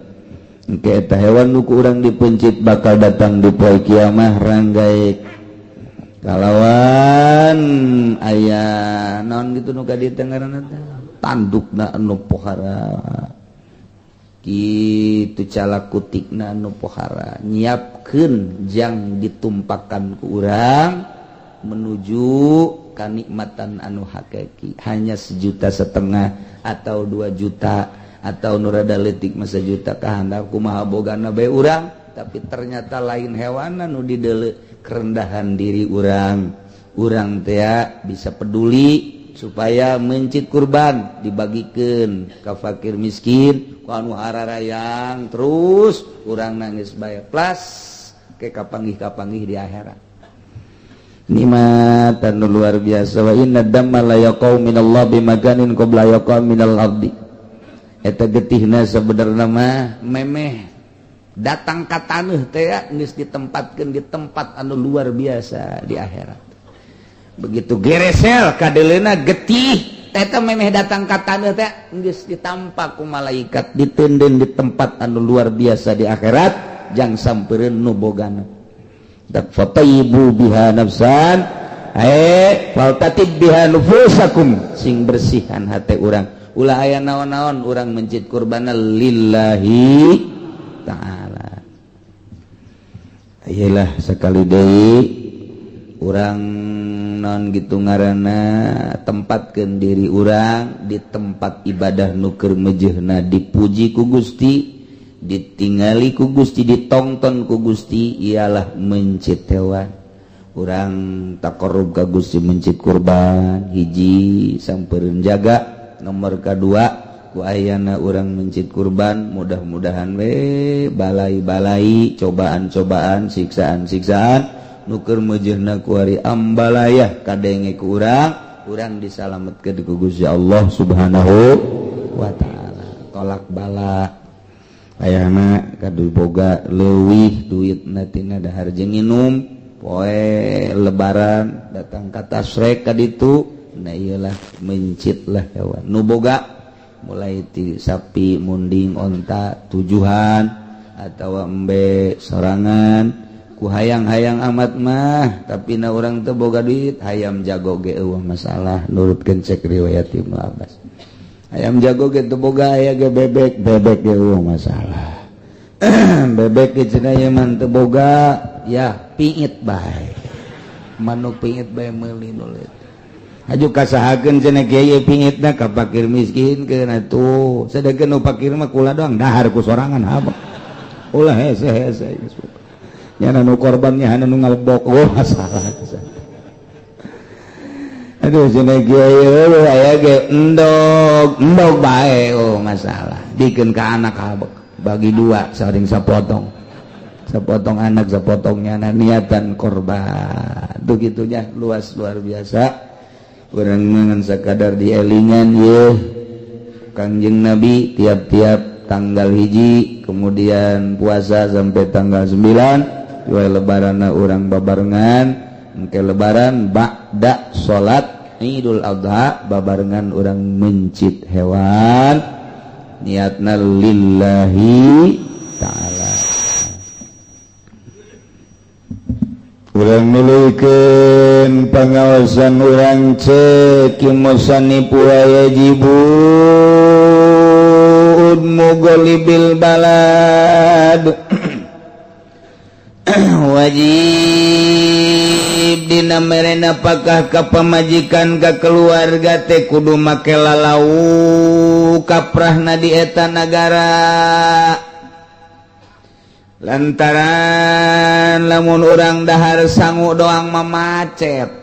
Engke eta hewan nu ku urang dipencit bakal datang di poe kiamah ranggaek kalawan aya naon gitu nu ka dieu teh ngaranna teh tandukna anu pohara kitu cala kutikna anu pohara nyiapkeun jang ditumpakan ku urang menuju kanikmatan anu hakiki. Hanya 1,5 juta atau 2 juta atau nu rada leutik mah 1 juta kahandap kumaha bogana bae urang, tapi ternyata lain hewana nu dideuleu kerendahan diri urang. Urang teh bisa peduli supaya mencit kurban dibagikan ke fakir miskin ku anu hararayang terus urang nangis bae plus ke kapanggih-kapanggih di akhirat. Nikmatan luar biasa. Wa inna damma la yaqau minallah bimakanin qabla yaqau minal ardi. Eta getihna sebenarnya mah memeh datang ka taneuh teh geus ditempatkeun di tempat anu luar biasa di akhirat. Begitu geresel kadeleuna getih eta memeh datang ka taneuh teh geus ditampa ku malaikat diteundeun di tempat anu luar biasa di akhirat jang sampereun nu bogana. Dak fatayyibu biha nafsan faltatib biha nufusakum, sing bersihan hate urang. Ulah aya naon-naon urang mencit kurbana lillahi ta'ala. Ayelah sekali deui urang non gitu ngaranna tempatkeun diri urang di tempat ibadah nu keur mejeuhna dipuji ku Gusti, ditingali ku Gusti, ditongton ku Gusti, ialah mencit hewan. Urang taqarrub ka Gusti mencit kurban hiji sampereun jaga. Nomor kedua ku ayana urang mencit kurban mudah-mudahan we balai-balai cobaan-cobaan siksaan-siksaan nu keur mejeuhna ku ari ambalayah kadenge ku urang, urang disalametkeun ku Gusti Allah Subhanahu wa taala. Tolak bala ayana kadu boga leuwih duitna tina dahar jeung nginum poe lebaran datang ka tasrek ka ditu. Nah iyalah mencitlah hewan nu boga mulai ti sapi munding onta tujuhan atau embe sorangan ku hayang-hayang amat mah tapi na urang teu boga duit hayam jago ge eueuh masalah nurutkeun cek riwayat Ibnu Abbas. Hayam jago ge teu boga aya ge bebek, bebek ge eueuh masalah. Bebek ge cenah ieu mah teu boga ya piit bae. Manuk piit bae meuli nulit. Aju kasahakeun cenah kiai pingitna ka fakir miskin keun atuh. Sedengkeun nu fakir mah kula doang dahar ku sorangan haba. Ulah hese-hese geus. Nyana nu korban nyana nu ngalebok oh masalah. Aduh cenah kiai eueuh aya ge endog, endog bae oh masalah. Dikeun ka anak habek bagi dua saring sapotong. Sepotong anak sepotong nyana niatan korban. Tuh gitunya luas luar biasa. Urang ngan sakadar dielingan ye Kangjeng Nabi tiap-tiap tanggal hiji kemudian puasa sampai tanggal 9 dua lebaranna urang babarengan engke lebaran ba'da salat Idul Adha babarengan urang mencit hewan niatna lillahi ta'ala. Urang nuluykeun pangaosan urang cek musannif wa yajibu mugolibil balad wajib dina merena apakah ka pamajikan ka keluarga teh kudu make lalau kaprahna di eta nagara lantaran lamun urang dahar sangu doang memacet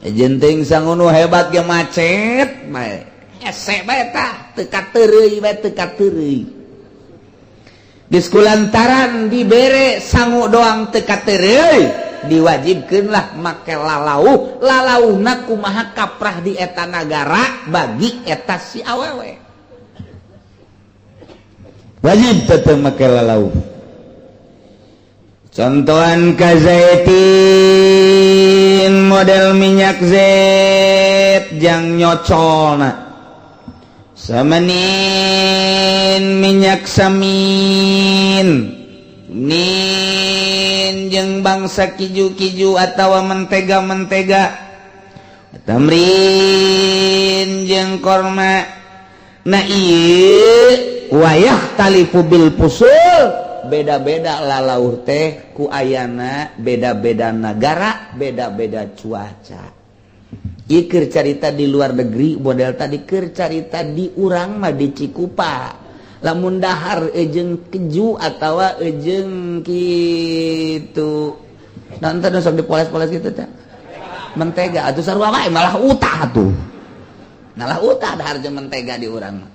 jenting sangu nu hebat ge macet bae hese bae tah teu kateureuy bae teu kateureuy geus kulantaran dibere sangu doang teu kateureuy diwajibkeunlah make lalauh lalauhna kumaha kaprah di eta nagara bagi eta si awewe wajib tetep make lalau. Contohan kazaitin model minyak zait jang nyocolna samanin minyak samin nin jeung bangsa kiju-kiju atawa mentega-mentega tamrin jeung korma. Nah ieu wayah talifu bil pusul beda-beda lalauh teh ku ayana beda-beda nagara beda-beda cuaca. Ieu keur carita di luar negeri model tadi keur carita di urang mah di Cikupa lamun dahar jeung keju atawa jeung kitu nanti sok dipoles-poles kitu teh mentega atuh sarua wae malah utah atuh malah utah dahar jeung mentega di urang mah.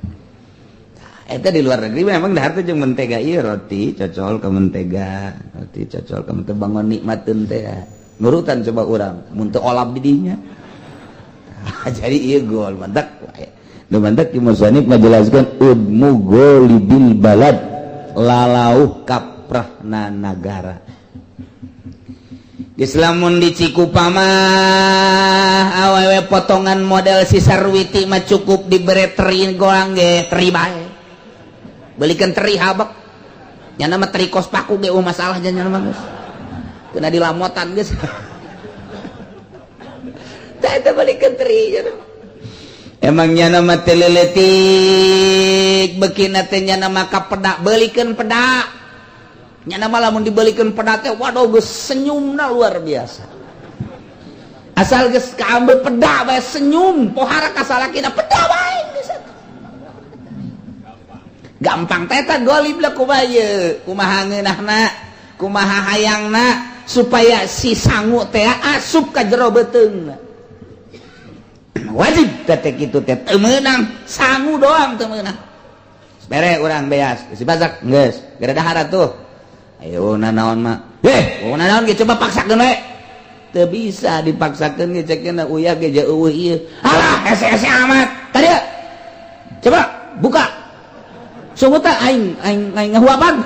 Eta di luar negeri memang dahar teh jeung mentega ieu roti cocol ka mentega, roti cocol ka mentega bangun nikmateun teh. Nurutan coba urang mun teu olap di dinya. Jadi ieu gol mantak. Nu mantak ki musannif ngajelaskeun udmu golibil balad lalauh kaprahna nagara. Geus lamun di Cikupa mah awewe potongan model si Sarwiti mah cukup dibere teri golang ge teri bae. Belikeun teri habek. Nyana mah teri kos paku ge eueuh masalah nya mah geus. Kena dilamotan geus. Tah eta balikeun teri nya. Emang nyana mah teu leutik beukina teh nyana mah ka pedak belikeun pedak. Nyana mah lamun dibelikeun pedak teh waduh geus senyumna luar biasa. Asal geus kaambil pedak bae senyum, pohara ka salakina pedak bae geus. Gampang teh eta golib lah kumaha ieu, kumaha ngeunahna, kumaha hayangna supaya si sangu teh asup ka jero beuteungna. Wajib teh kitu teh teu meunang, sangu doang teu meunang. Bere urang beas, si bazak geus, gara dahar atuh. Ayo nanaon mah. Nanaon ge coba paksakeun we. Teu bisa dipaksakeun ge cekeun uyah ge jeueuh ieu. Alah, hese-hese amat. Tadi coba buka. Sungguh teh aing aing aing ngahuapan.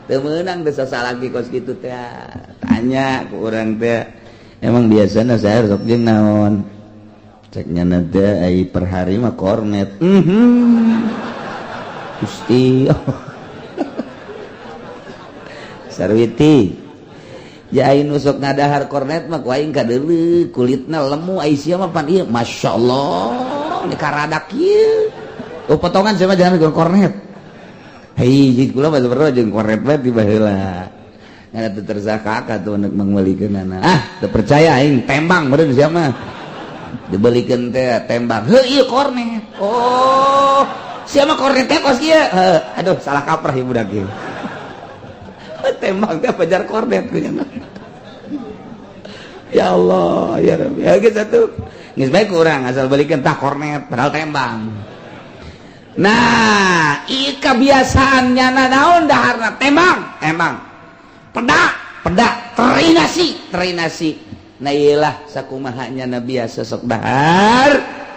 Teu meunang teh sasalaki kos kitu teh. Tanya ku urang teh. Emang biasana saya sok jeung naon? Cek nyana teh ai per hari mah kornet. Gusti. Sarwiti ya aing nu sok ngadahar kornet mah ku aing kadeuleu kulitna lemu ai sia mah pan ieu masyaallah ni karadak ieu. Oh potongan sia mah jangan jeung kornet. Hei jeung kula mah sebenarnya jeung kornet bae ti baheula. Ngan teu terzakak atuh nek mangmeulikeunana. Ah teu percaya aing tembang meureun sia mah. Dibelikeun teh tembang. Heuh ieu kornet. Oh sia mah kornet teh kos kieu. Heuh aduh salah kaprah ieu budak ieu. Tembak teh pajar kornet kunyana. Ya Allah, ya Rabbi. Ya geus atuh. Geus bae kurang asal balikeun tah kornet padahal tembang. Nah, ieu kebiasaan nyana naon daharna tembang, tembang. Pedak, pedak, terinasi, terinasi. Nah ieulah sakumaha nyana biasa sok dahar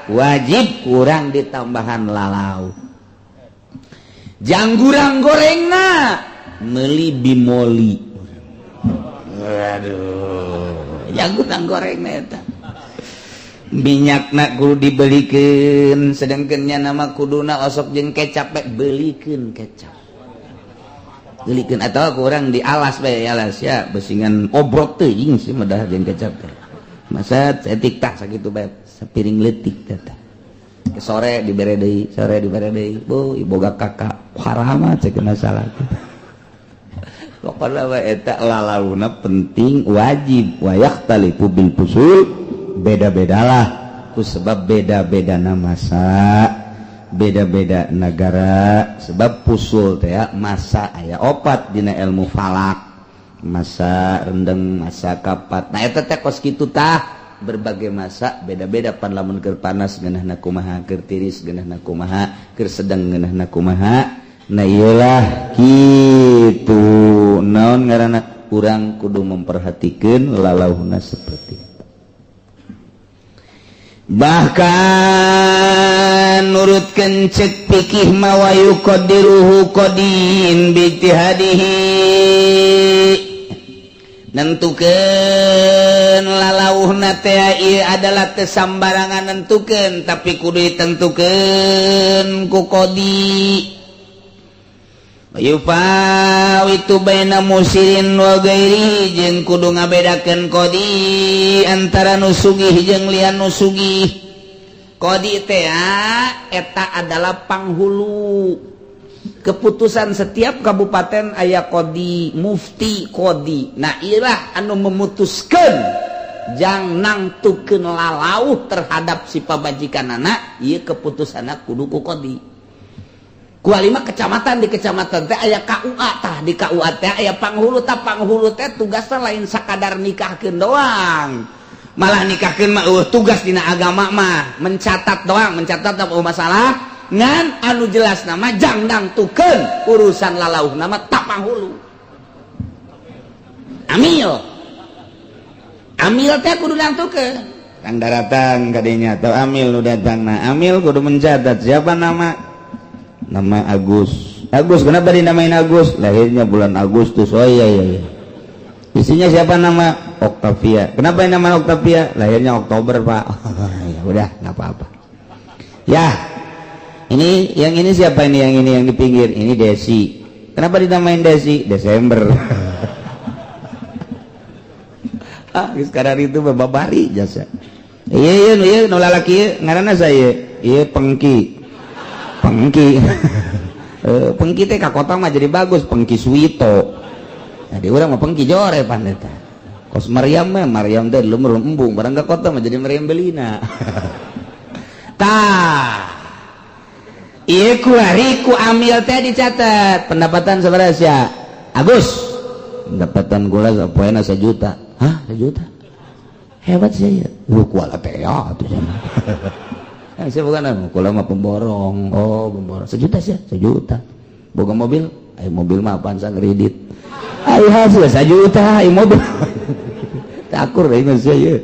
wajib kurang ditambahan lalau. Janggurang gorengna meli bimoli. Aduh, janggutan goreng eta. Minyakna kudu dibelikeun, sedangkeun nya nama kuduna osok jeung kecap bae belikeun kecap. Belikeun atawa ku urang dialas bae alas ya, besingan obrok teuing sih mah dahar jeung kecap teh. Masa cetik tah sakitu bae sapiring leutik teh. Sore dibere deui, sore dibere deui. Bu, boga kakak haram cek masalah. Pokoknya eta lalauna penting wajib wayahtalifu bil fusul beda-bedalah ku sebab beda-beda masa beda-beda negara sebab fusul teh masa aya opat dina ilmu falak masa rendeng masa kapat. Nah eta teh kos kitu tah berbagai masa beda-beda pan lamun keur panas geunahna kumaha keur tiris geunahna kumaha keur sedang geunahna kumaha. Nah iyalah gitu naon ngaranna urang kudu memperhatikeun lalauhna seperti itu. Bahkan nurutkeun cek fikih ma wa yuqaddiruhu qadin bi ijtihadihi nentukeun lalauhna teh ieu adalah teu sambarangan nentukeun tapi kudu ditentukeun ku qadi. Yufawitu baina musirin wa ghairi jeung kudu ngabedakeun qadi antara nu sugih jeung lian nu sugih. Qadi teh eta adalah panghulu. Keputusan setiap kabupaten aya qadi, mufti qadi. Nah ieulah anu memutuskeun jang nangtukeun lalauh terhadap si pamajikanana, ieu keputusanna kudu ku qadi. Kualima kecamatan di kecamatan teh aya KUA tah di KUA teh aya panghulu tah panghulu teh tugasna lain sakadar nikahkeun doang. Malah nikahkeun mah eueuh tugas dina agama mah mencatat doang, mencatat eueuh masalah ngan anu jelas nama jang nangtukeun urusan lalauh nama tah panghulu. Amil. Amil teh kudu nangtukeun. Tang daratan kadinya atau amil nu datang. Nah, amil kudu mencatat siapa nama? Nama Agus. Agus kenapa dinamain Agus? Lahirnya bulan Agustus. Oh iya iya iya. Isinya siapa nama? Octavia. Kenapa dinamain Octavia? Lahirnya Oktober, Pak. Ya udah, enggak apa-apa. Ya. Ini yang ini siapa ini yang ini yang di pinggir? Ini Desi. Kenapa dinamain Desi? Desember. Ah, sekarang itu babari jasa. Iya iya iya nu lalaki ngaranna saya. Iya Pengki. Pengki. Pengki teh ka kota mah jadi bagus, Pengki Suwito. Jadi urang mah Pengki jore pan eta. Kos Maryam mah Maryam teh lumur embung, barang ka kota mah jadi Maryam Belina. Tah. Ieu kuari ku amil teh dicatat pendapatan sabaraha sia? Agus. Pendapatan gula sapoena 1 juta. Hah, 1 juta? Hebat sih ya. Lu kuala teh ya atuh sana. Saya bukan anu, kula mah pemborong. Oh, pemborong. 1 juta sih, 1 juta. Boga mobil? Ai mobil mah apaan sang kredit. Ai hasil 1 juta ai mobil. Takur deui mah sia ieu.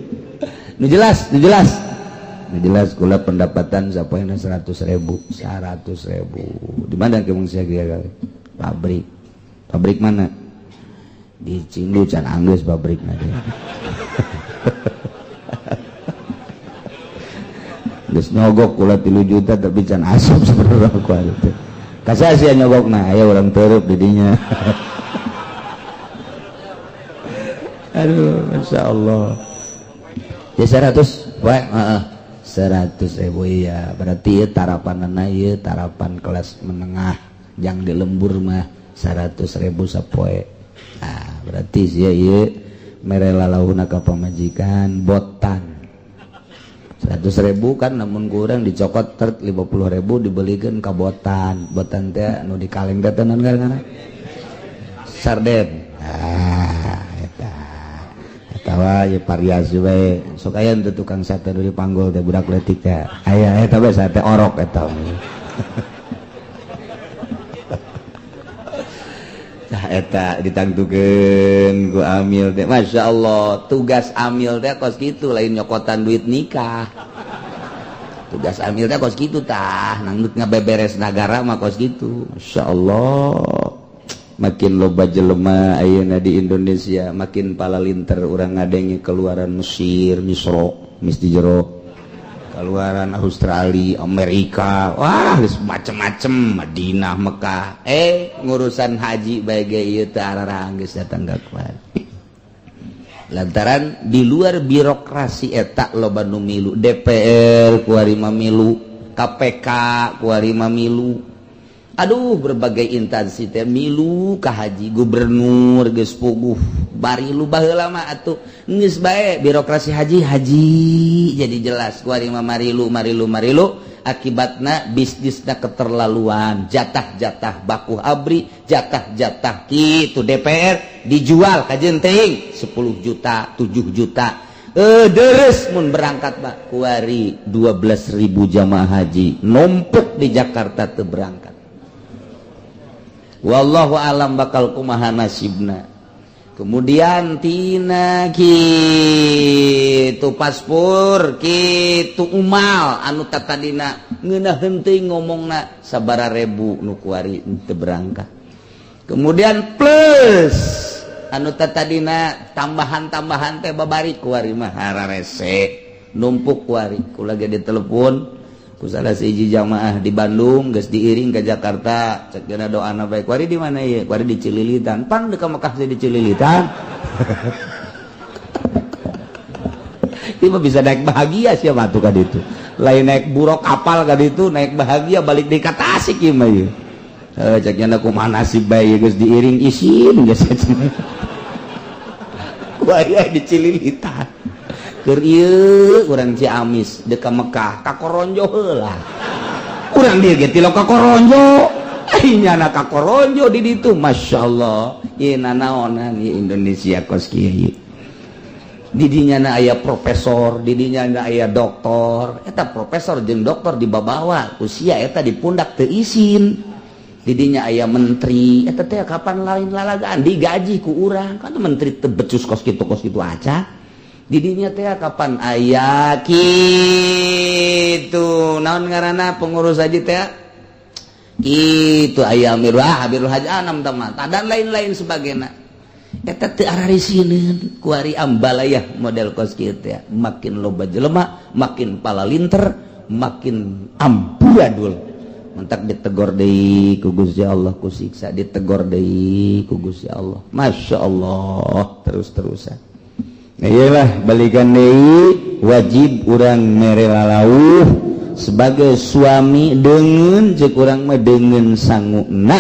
Nu jelas, nu jelas. Nu jelas kula pendapatan sapoena 100.000, 100.000. Di mana ke mung sia kali? Pabrik. Pabrik mana? Di Cindu can anggeus pabrikna teh. Geus nyogok kula 3 juta tapi can asup sebenarnya ku teh. Kasih sia nyogokna aya urang teureub di dinya. Aduh, masyaallah. Ya 100 wae, heeh. 100.000 iya, berarti ieu tarapanana ieu tarapan kelas menengah jang di lembur mah 100.000 sapoe. Nah, berarti sia ieu mere lalauhna ka pamajikan botan. 100.000 kan namun kurang dicokot tert 50.000 dibelikeun ka botan. Botan teh nu dikaleng teh naon ngaranna? Sarden. Ah, eta. Eta wae variasi wae. Sok aya teu tukang sate nu dipanggul teh budak leutik teh. Aya eta bae sate orok eta. Tah eta ditangtukeun ku amil teh. Masya Allah, tugas amil teh kos kitu lain nyokotan duit nikah. Tugas amil teh kos kitu tah, nangdut ngabeberes nagara mah kos kitu. Masya Allah. Makin loba jelema ayeuna di Indonesia, makin palalinter urang ngadenge keluaran Mesir, Misro, mis di jero. Keluaran Australia, Amerika, wah macem-macem, Madinah, Mekah. Ngurusan haji bae ge ieu teh ararang geus datang ka kuat. Lantaran di luar birokrasi eta loba nu milu, DPR kuari mah milu, KPK kuari mah milu. Aduh, berbagai instansi teh milu ka haji, gubernur geus puguh, bari lu baheula mah atuh geus bae birokrasi haji haji jadi jelas kuari mah marilu marilu marilu, akibatna bisnisna keterlaluan, jatah-jatah bakuh abri, jatah-jatah kitu DPR dijual ka teuing 10 juta, 7 juta. Deres mun berangkat mah kuari 12.000 jamaah haji numpuk di Jakarta teu berangkat. Wallahu alam bakal kumaha nasibna. Kemudian tina kitu paspor kitu umal anu tatadina ngeunah henteu ngomongna sabara ribu nu kuari teu berangkat. Kemudian plus anu tatadina tambahan-tambahan teh babari kuari mah hararese numpuk kuari. Kula ge ditelepon ku salah sahiji jamaah di Bandung geus diiring ke Jakarta, cek dina doana bae kuari di mana ieu? Kuari di Cililitan. Pan deuk ka Mekah di Cililitan. Ieu mah bisa naik bahagia sia mah atuh ka ditu. Lain naik buruk kapal ka ditu, naik bahagia balik deui ka Tasik ieu mah ieu. Cek nya kumaha nasib bae geus diiring isin geus. Kuari di Cililitan. Keur ieu urang Ciamis deuk ka Mekah ka Koronjo heula. Urang dieu ge tilok ka Koronjo. Ai nyana ka Koronjo di ditu masyaallah. Ieu nanaonan ieu Indonesia kos kieu ieu. Di dinya na aya profesor, di dinya na aya doktor. Eta profesor jeung doktor dibabawa ku sia eta di pundak teu isin. Di dinya aya menteri, eta teh kapan lain lalagaan digaji ku urang. Kan menteri teu becus kos kitu aca. Di dinya teh kapan aya kitu naon ngaranna pengurus haji teh kitu aya amirul amirul haji anam tama dan lain-lain sebagainya. Eta teu ararisineun kuari ambalayah model kos kieu teh makin loba jelema makin palalinter makin amburadul. Mentak ditegor deui ku Gusti Allah ku siksa ditegor deui ku Gusti Allah. Masya Allah terus-terusan. Iyalah balikan deui wajib urang mere lalauh sebagai suami deungeun jeung urang mah deungeun sanguna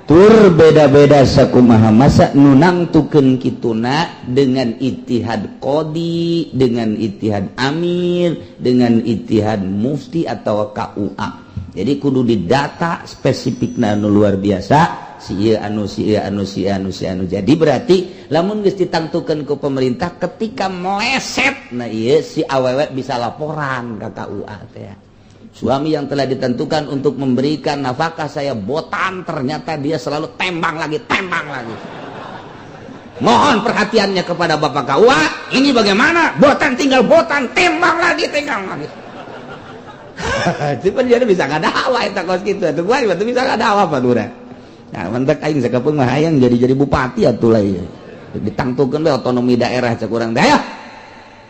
tur beda-beda sakumaha masa nu nangtukeun kituna dengan ijtihad qadi, dengan ijtihad amir, dengan ijtihad mufti atau KUA. Jadi kudu didata spesifikna anu luar biasa si ieu anu si ieu anu si ieu anu si anu. Jadi berarti lamun geus ditangtukeun ku pemerintah ketika meleset nah ieu si awewe bisa laporan ka KUA teh. Suami yang telah ditentukan untuk memberikan nafkah saya botan ternyata dia selalu tembang lagi, tembang lagi. Mohon perhatiannya kepada Bapak KUA, ini bagaimana? Botan tinggal botan, tembang lagi, tembang lagi. Itu jadi bisa ngadawa eta kos kitu atuh gua itu bisa ngadawa apa urang. Nah, mentek aing sakapeung mah hayang jadi bupati atuh lah ieu. Ditangtukeun we otonomi daerah cek urang teh. Ayo.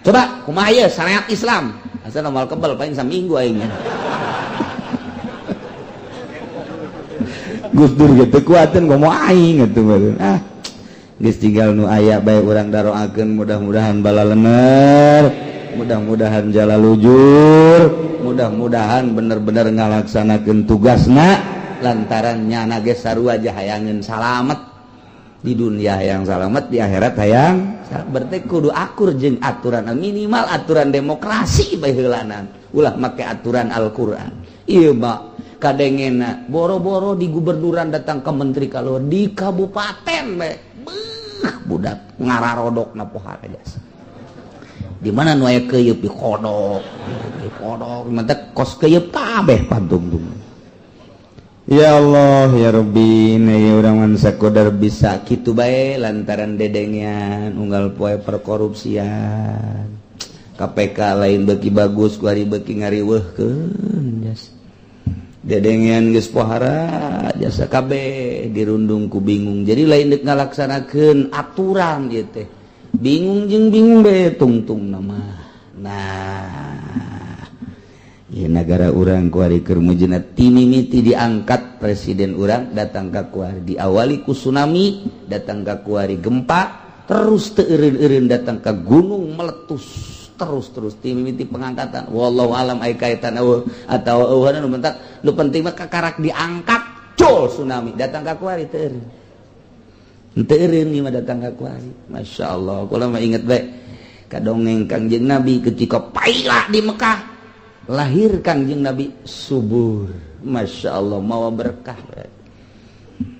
Coba kumaha ieu syariat Islam. Asal moal kebel paling saminggu aing. Gus Dur ge teu kuateun komo aing atuh meureun. Ah. Geus tinggal nu aya bae urang daroakeun mudah-mudahan balalener, mudah-mudahan jalalujur, mudah-mudahan bener-bener ngalaksanakeun tugasna lantaran nyana ge sarua hayangeun salamet di dunia hayang salamet di akhirat hayang berarti kudu akur jeung aturan minimal aturan demokrasi bae heulanan ulah make aturan Al-Qur'an. Ieu mah kadengena boro-boro di gubernuran datang ke menteri kaluar di kabupaten bae beuh budak ngararodokna pohara jasa. Di mana nu aya keuyeup dikodok dikodok mentek kos keuyeup kabeh pantungtung. Ya Allah ya Rabbi na urang mah sakodar bisa kitu bae lantaran dedengean unggal poe perkorupsian KPK lain beuki bagus kuari beuki ngariweuhkeun jas dedengean geus pohara jasa kabeh dirundung ku bingung jadi lain deuk ngalaksanakeun aturan ieu teh bingung jeung bingung bae tungtung nama. Nah ya negara urang kuari keur mujina timimiti diangkat presiden urang datang ka kuari diawali ku tsunami datang ka kuari gempa terus teu eureun-eureun datang ka gunung meletus terus-terus timimiti pengangkatan wallahu alam ai kaitan eueuh atawa eueuh nu bentak nu penting mah kakarak diangkat cul tsunami datang ka kuari teu eureun teu eureun ieu mah datang ka kuari. Masyaallah kula mah inget bae ka dongeng Kangjeng Nabi ketika paila di Mekah lahir Kangjeng Nabi subur. Masya Allah mawa berkah.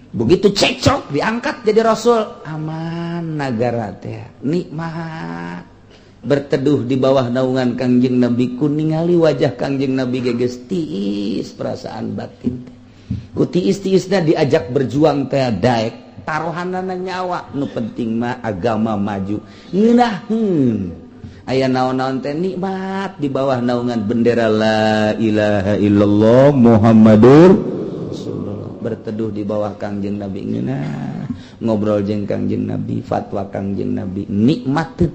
Begitu cekcok diangkat jadi rasul aman nagara teh nikmat berteduh di bawah naungan Kangjeng Nabi ku ningali wajah Kangjeng Nabi geges tiis perasaan batin teh ku tiis-tiisna diajak berjuang teh daek taruhanana nyawa nu penting mah agama maju ngeunaheun aya naon-naon teh nikmat di bawah naungan bendera la ilaha illallah Muhammadur Rasulullah berteduh di bawah Kangjeng Nabi ngeunah ngobrol jeung Kangjeng Nabi fatwa Kangjeng Nabi nikmat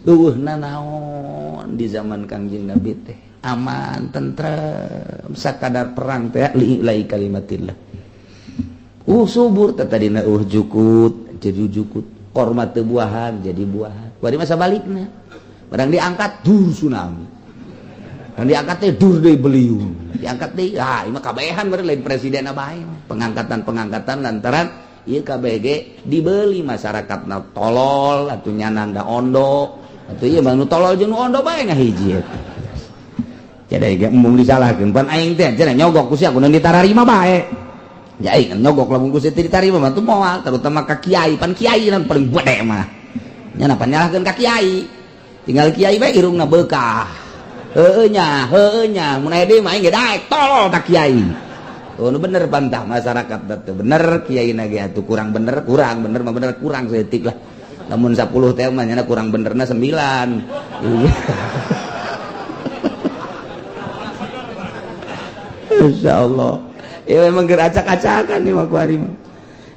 eueuh nanaon di zaman Kangjeng Nabi teh aman tentrem sakadar perang teh li ilahi kalimatillah subur teh tadina jukut jadi jukut korma teu buahan jadi buahan bari masa balikna barang diangkat dur tsunami barang diangkat teh dur deui beliung diangkat deui ah ieu mah kabehan beureun lain presiden bae pengangkatan-pengangkatan lantaran ieu KBG dibeli masyarakatna tolol atuh nyananda ondo atuh ieu mah nu tolol jeung nu ondo bae ngahiji eta jadi ge embung disalahkeun pan aing teh cenah nyogok ku sia kudu ditararima bae ya aing nyogok lamun ku sia teu ditarima mah teu moal terutama ka kiai pan kiai nan paling gede mah nya pan nyalahkeun ka kiai tinggal kiai bae irungna beukah heueuh nya mun aya deui mah aing ge daek tolol ka kiai oh nu bener pantah masyarakat teh bener kiai na ge atuh kurang bener mah bener kurang saeutik lah Lamun 10 teh mah nya kurang benerna 9. Insyaallah. Ya memang keur acak-acakan nih mah ku ari mah.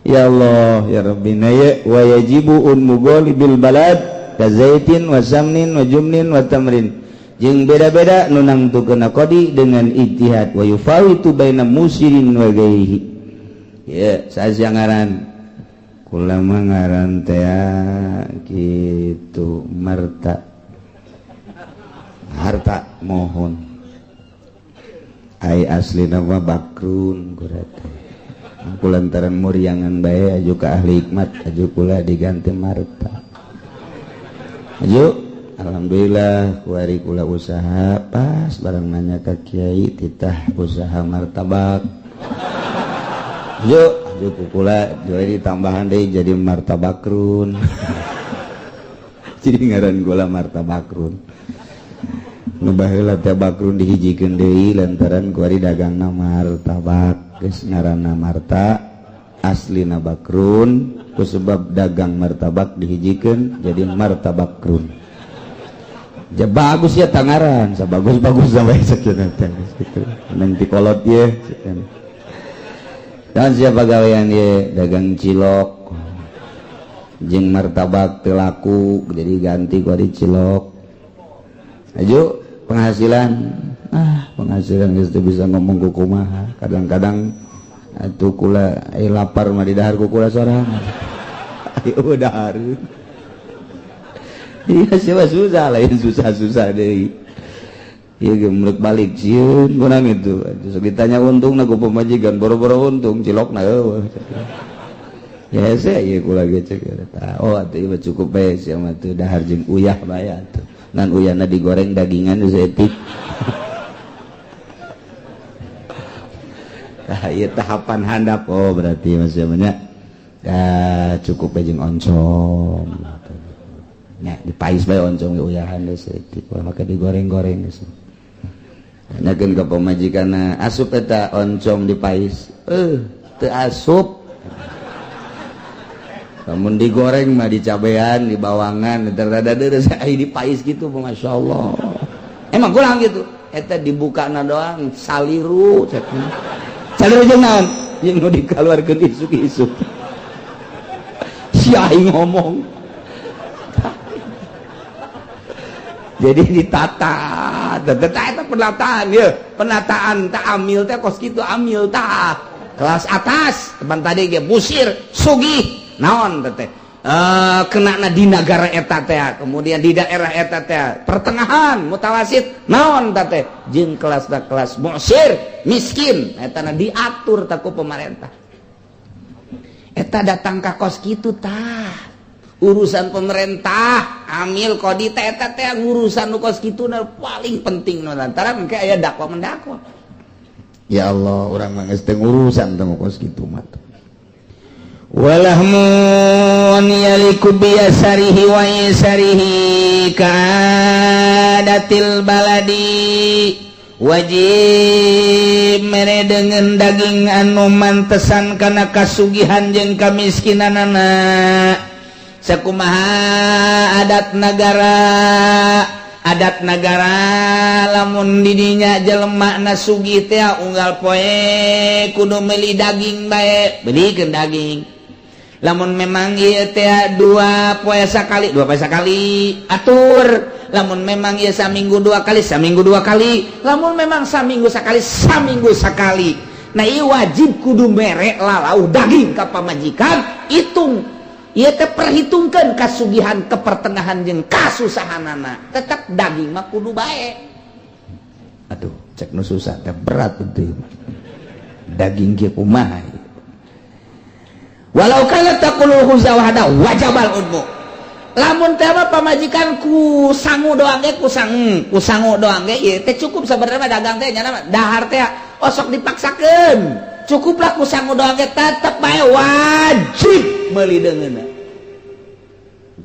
Ya Allah ya Rabbina ya wa yajibu un mughalibil balad kazaitin wa samnin wa jumnin wa tamrin. Jeung beda-beda nu nangtukeun qadi dengan ijtihad wa yufawitu baina musirin wa ghairihi. Ya, saja ngaran kula mah ngaran teh kitu marta. Harta mohon. Ai aslina mah bakrun kula teh. Kulantaran muriangan bae aju ka ahli hikmat aju kula diganti marta. Aju alhamdulillah kuari kula usaha pas barang nanya ka kiai titah usaha martabak. Aju aju kula jadi tambahan deui jadi martabakrun. Jadi ngaran kula martabakrun. Nu baheula teh bakrun dihijikeun deui lantaran kuari dagangna martabak. Geus ngaranna marta aslina bakrun ku sebab dagang martabak dihijikeun jadi martabakrun. Ja bagus ya tangaran, sabagus-bagus sampai sakieu teh kitu. Nang tikolot ye. Dan siapa gawean ye dagang cilok jeung martabak teu laku jadi ganti ku ari cilok. Aju penghasilan penghasilan geus teu bisa ngomong ku kumaha. Kadang-kadang atuh kula lapar mah di dahar ku kula sorangan. Ayo dahar. Iya siapa susah lain susah-susah deui. Ieu ge mulek balik sieun kurang itu. Sok ditanya untungna ku pamajikan boro-boro untung cilokna eueuh. Ya hese ieu kula ge cek eta. Oh atuh ieu cukup bae sia mah teu dahar jeung uyah bae atuh. Ngan uyahna digoreng dagingan saeutik. Tah ieu tahapan handap. Oh berarti masih banyak. Ya cukup bae jeung oncom. Nya dipais bae oncom ge uyahan deui saeutik, maka digoreng-goreng geus. Tanyakeun ka pamajikanna, asup eta oncom dipais. Teu asup. Lamun digoreng mah dicabean, dibawangan, eta rada deureuh ai dipais kitu masyaallah. Emang kurang gitu. Eta dibukana doang saliru cek. Saliru jeung naon? Jeung nu dikaluarkeun isuk-isuk. Si aing ngomong. Jadi ditata, tata penataan ya, penataan tak amil teh kos kitu amil tah. Kelas atas, teman tadi ge busir, sugih, naon teh. Kenana di nagara eta teh, kemudian di daerah eta teh, pertengahan, mutawasit, naon teh, jeung kelas kelas musir, miskin, eta na diatur tah ku pemerintah. Eta datang ka kos kitu tah. Urusan pemerintah amil kodi teh eta teh urusan nu kos kitu na paling penting nu lantaran engke aya dakwa mendakwa. Ya Allah, urang mah geus teu urusan teh kos kitu mah. Walahmun yaliku biyasarihi wa yasarihi kaadatil baladi wajib mere dengan daging anu mantesan kana kasugihan jeung kamiskinanana. Sakumaha adat nagara lamun didinya jelema na sugih teh unggal poe kudu meuli daging bae, belikeun daging. Lamun memang ieu teh dua poe sakali atur. Lamun memang ieu saminggu dua kali, saminggu dua kali. Lamun memang saminggu sakali, saminggu sakali. Nah ieu wajib kudu mere lalau daging ka pamajikan, hitung. Ieu teh perhitungkeun kasugihan kepertengahan jeung kasusahanana. Tetep daging mah kudu bae. Aduh, cek nu susah teh berat itu. Daging ge kumaha. Walau kana taqulu huzawahada wajabal udmu. Lamun teh mah pamajikan ku sangu doang ge ku sangu doang ge ieu teh cukup sabenerna dagang teh nya dahar teh osok dipaksakeun. Cukuplah ku sangu doang ge tetep bae wajib meuli deungeunna.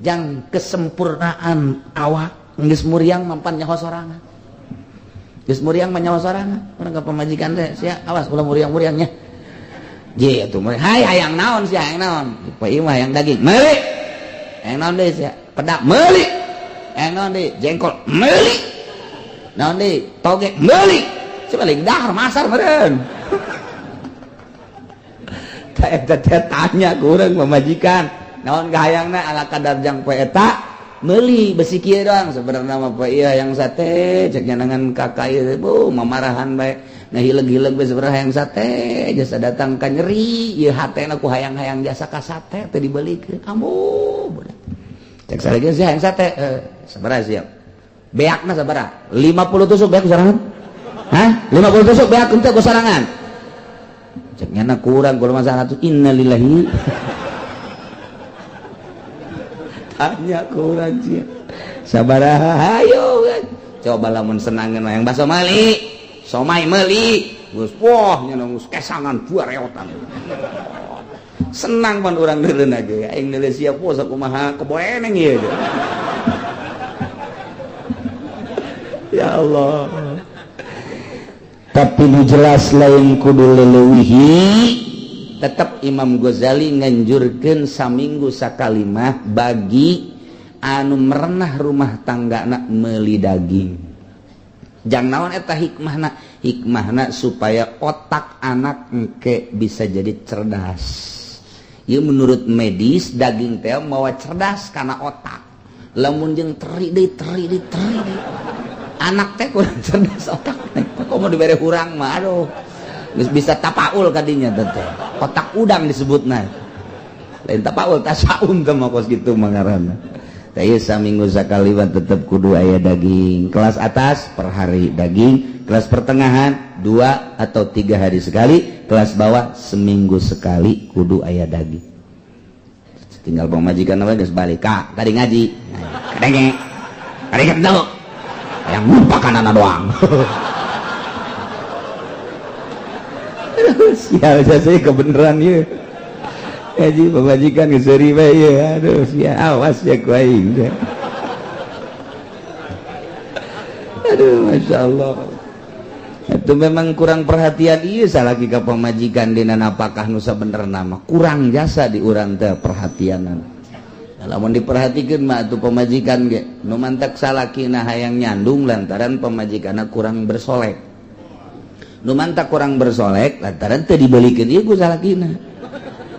Jang kesempurnaan awak geus muriang mampan nyaho sorangan. Geus muriang mah nyaho sorangan. Urang ka pamajikan teh sia awas ulah muriang-muriangnya. Je atuh muriang. Hai hayang naon sia hayang naon? Poe ieu mah hayang daging. Meuli. Yang naon deui sia? Pedak meuli. Yang naon deui? Jengkol meuli. Naon deui? Toge meuli. Coba dahar masar meureun. Tah eta teh tanya ku urang pamajikan. Naon kahayangna ala kadar jang poe eta meuli besi kieu doang sebenarnya mah poe ieu hayang sate cek nyanangan kakak ieu bu mamarahan bae ngahileung-hileung bae sebenarnya hayang sate jasa datang ka nyeri ieu hatena ku hayang-hayang jasa ka sate teu dibeulikeun ambu budak cek salagi sih hayang sate sabaraha siap beakna sabaraha 50 tusuk beak sorangan. Hah 50 tusuk beak henteu ku sorangan cek nyana kurang kulo mah 100 innalillahi. Tanya kurang sih sabaraha ayo coba lamun senangan yang bakso meuli somai meuli geus poh nya geus kesangan dua reotan senang pan urang deuleun ge aing neuleuh sia poh sakumaha keboeneng ieu. Ya Allah tapi nu jelas lain kudu leleuwihi. Tetap Imam Ghazali nganjurkeun saminggu sakalimah bagi anu merenah rumah tanggana meuli daging. Jang naon eta hikmahna? Hikmahna supaya otak anak engke bisa jadi cerdas. Ieu menurut medis daging teh mawa cerdas kana otak. Lamun jeung teri deui teri deui teri deui. Anak teh kurang cerdas otakna. Kok mau dibere hurang mah aduh. Bisa tapaul kadinya teh. Otak udang disebutna. Lain tapaul tasaum teh mah kos kitu mah ngaranna. Teh saminggu sakali mah tetep kudu aya daging. Kelas atas per hari daging, kelas pertengahan 2 atau 3 hari sekali, kelas bawah seminggu sekali kudu aya daging. Tinggal pamajikan apa geus balik ka tadi ngaji. Kadenge. Kadenge teu. Yang lupakan anak doang. Sial saya kebenaran ya. Haji pemajikan geus bae ya. Aduh sia awas ya ku aing. Aduh masyaallah. Itu memang kurang perhatian ieu salaki ka pamajikan dina napakah nu sabenerna mah kurang jasa di urang teh perhatianan. Lamun diperhatikeun mah atuh pamajikan ge nu mantak salakina hayang nyandung lantaran pamajikanna kurang bersolek. Nu mantak kurang bersolek lantaran teu dibelikeun ieu ku salakina.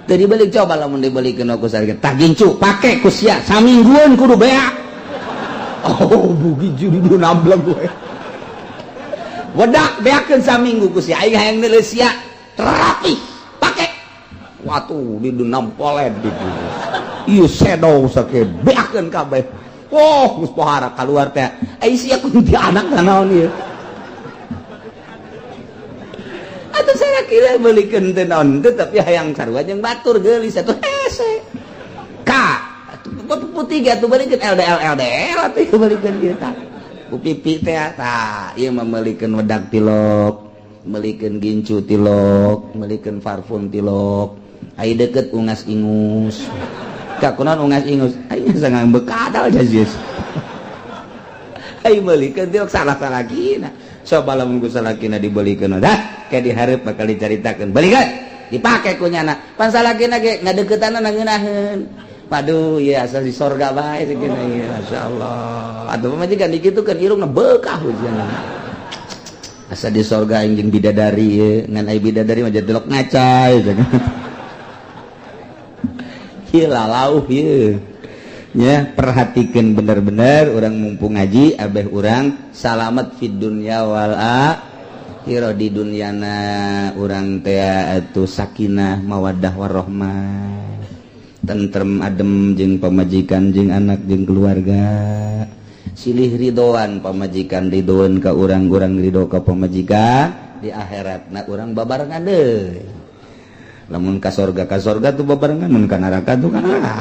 Teu dibeli coba lamun dibelikeun ku salakina. Tah gincu pake ku sia saminggueun kudu beak. Oh bugi judi du nableg we. Wedak beakeun saminggu ku sia aing hayang neuleuh sia terapi pake. Watuh di du nampolet ditu. Ieu sedo sake beakeun kabeh. Oh geus pohara kaluar teh. Ai sia kudu di anak naon ieu. Atuh saya kira belikeun teh naon teh tapi hayang sarua jeung batur geulis atuh hese. Ka atuh putih ge atuh belikeun LDL LDL atuh belikeun ieu tah. Ku pipi teh tah ieu mah meulikeun wedak tilok, meulikeun gincu tilok, meulikeun parfum tilok. Ai deukeut ungas ingus. Ka kunaon ungas ingus? Aing sangang bekadal jazis. Ai meulikeun tilok salah-salakina. Coba lamun ku salakina dibelikeun dah kayak dihareup bakal dicaritakeun belikeun dipake ku nyana pan salakina ge ngadeukeutana ngeunaheun waduh ieu asal di sorga bae sakieu ieu masyaallah atuh pamajikan dikitukeun irungna beukah hujan asa di sorga aing jeung bidadari ieu ngan ai bidadari mah jadi delok ngaca ieu lalauh ieu. Ya, perhatikan bener-bener orang mumpung ngaji abeh urang salamet fid dunya wal akhirah di dunyana urang teh atuh sakinah mawaddah warahmah tentrem adem jeung pamajikan jeung anak jeung keluarga silih ridoan pamajikan ridoan ka urang urang ridho ka pamajikan di akhiratna urang babarengan deui lamun ka sorga tuh babarengan mun ka neraka tuh ka neraka.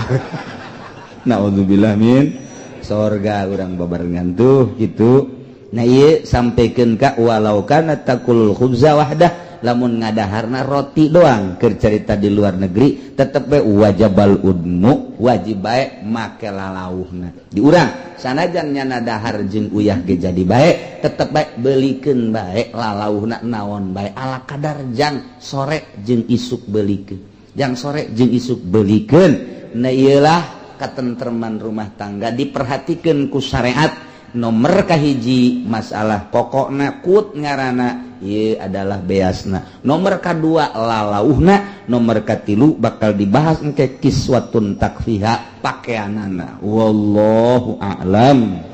Naudzubillah min sorga urang babarengan tuh gitu. Nah ieu sampaikan ka walau kana takulul khubza wahdah lamun ngadaharna roti doang keur carita di luar negeri tetep bae wajabal udmu wajib bae make lalauhna di urang sanajan nyana dahar jeung uyah ge jadi bae tetep bae belikeun bae lalauhna naon bae ala kadar jang sore jeung isuk belikeun jang sore jeung isuk belikeun. Nah ieulah katentreman rumah tangga diperhatikan ku syariat. Nomor kahiji masalah pokokna kut ngarana ieu adalah beasna. Nomor kadua lalauhna, nomor katilu bakal dibahas engke kiswatun takfiha pakaianana. Wallahu a'lam.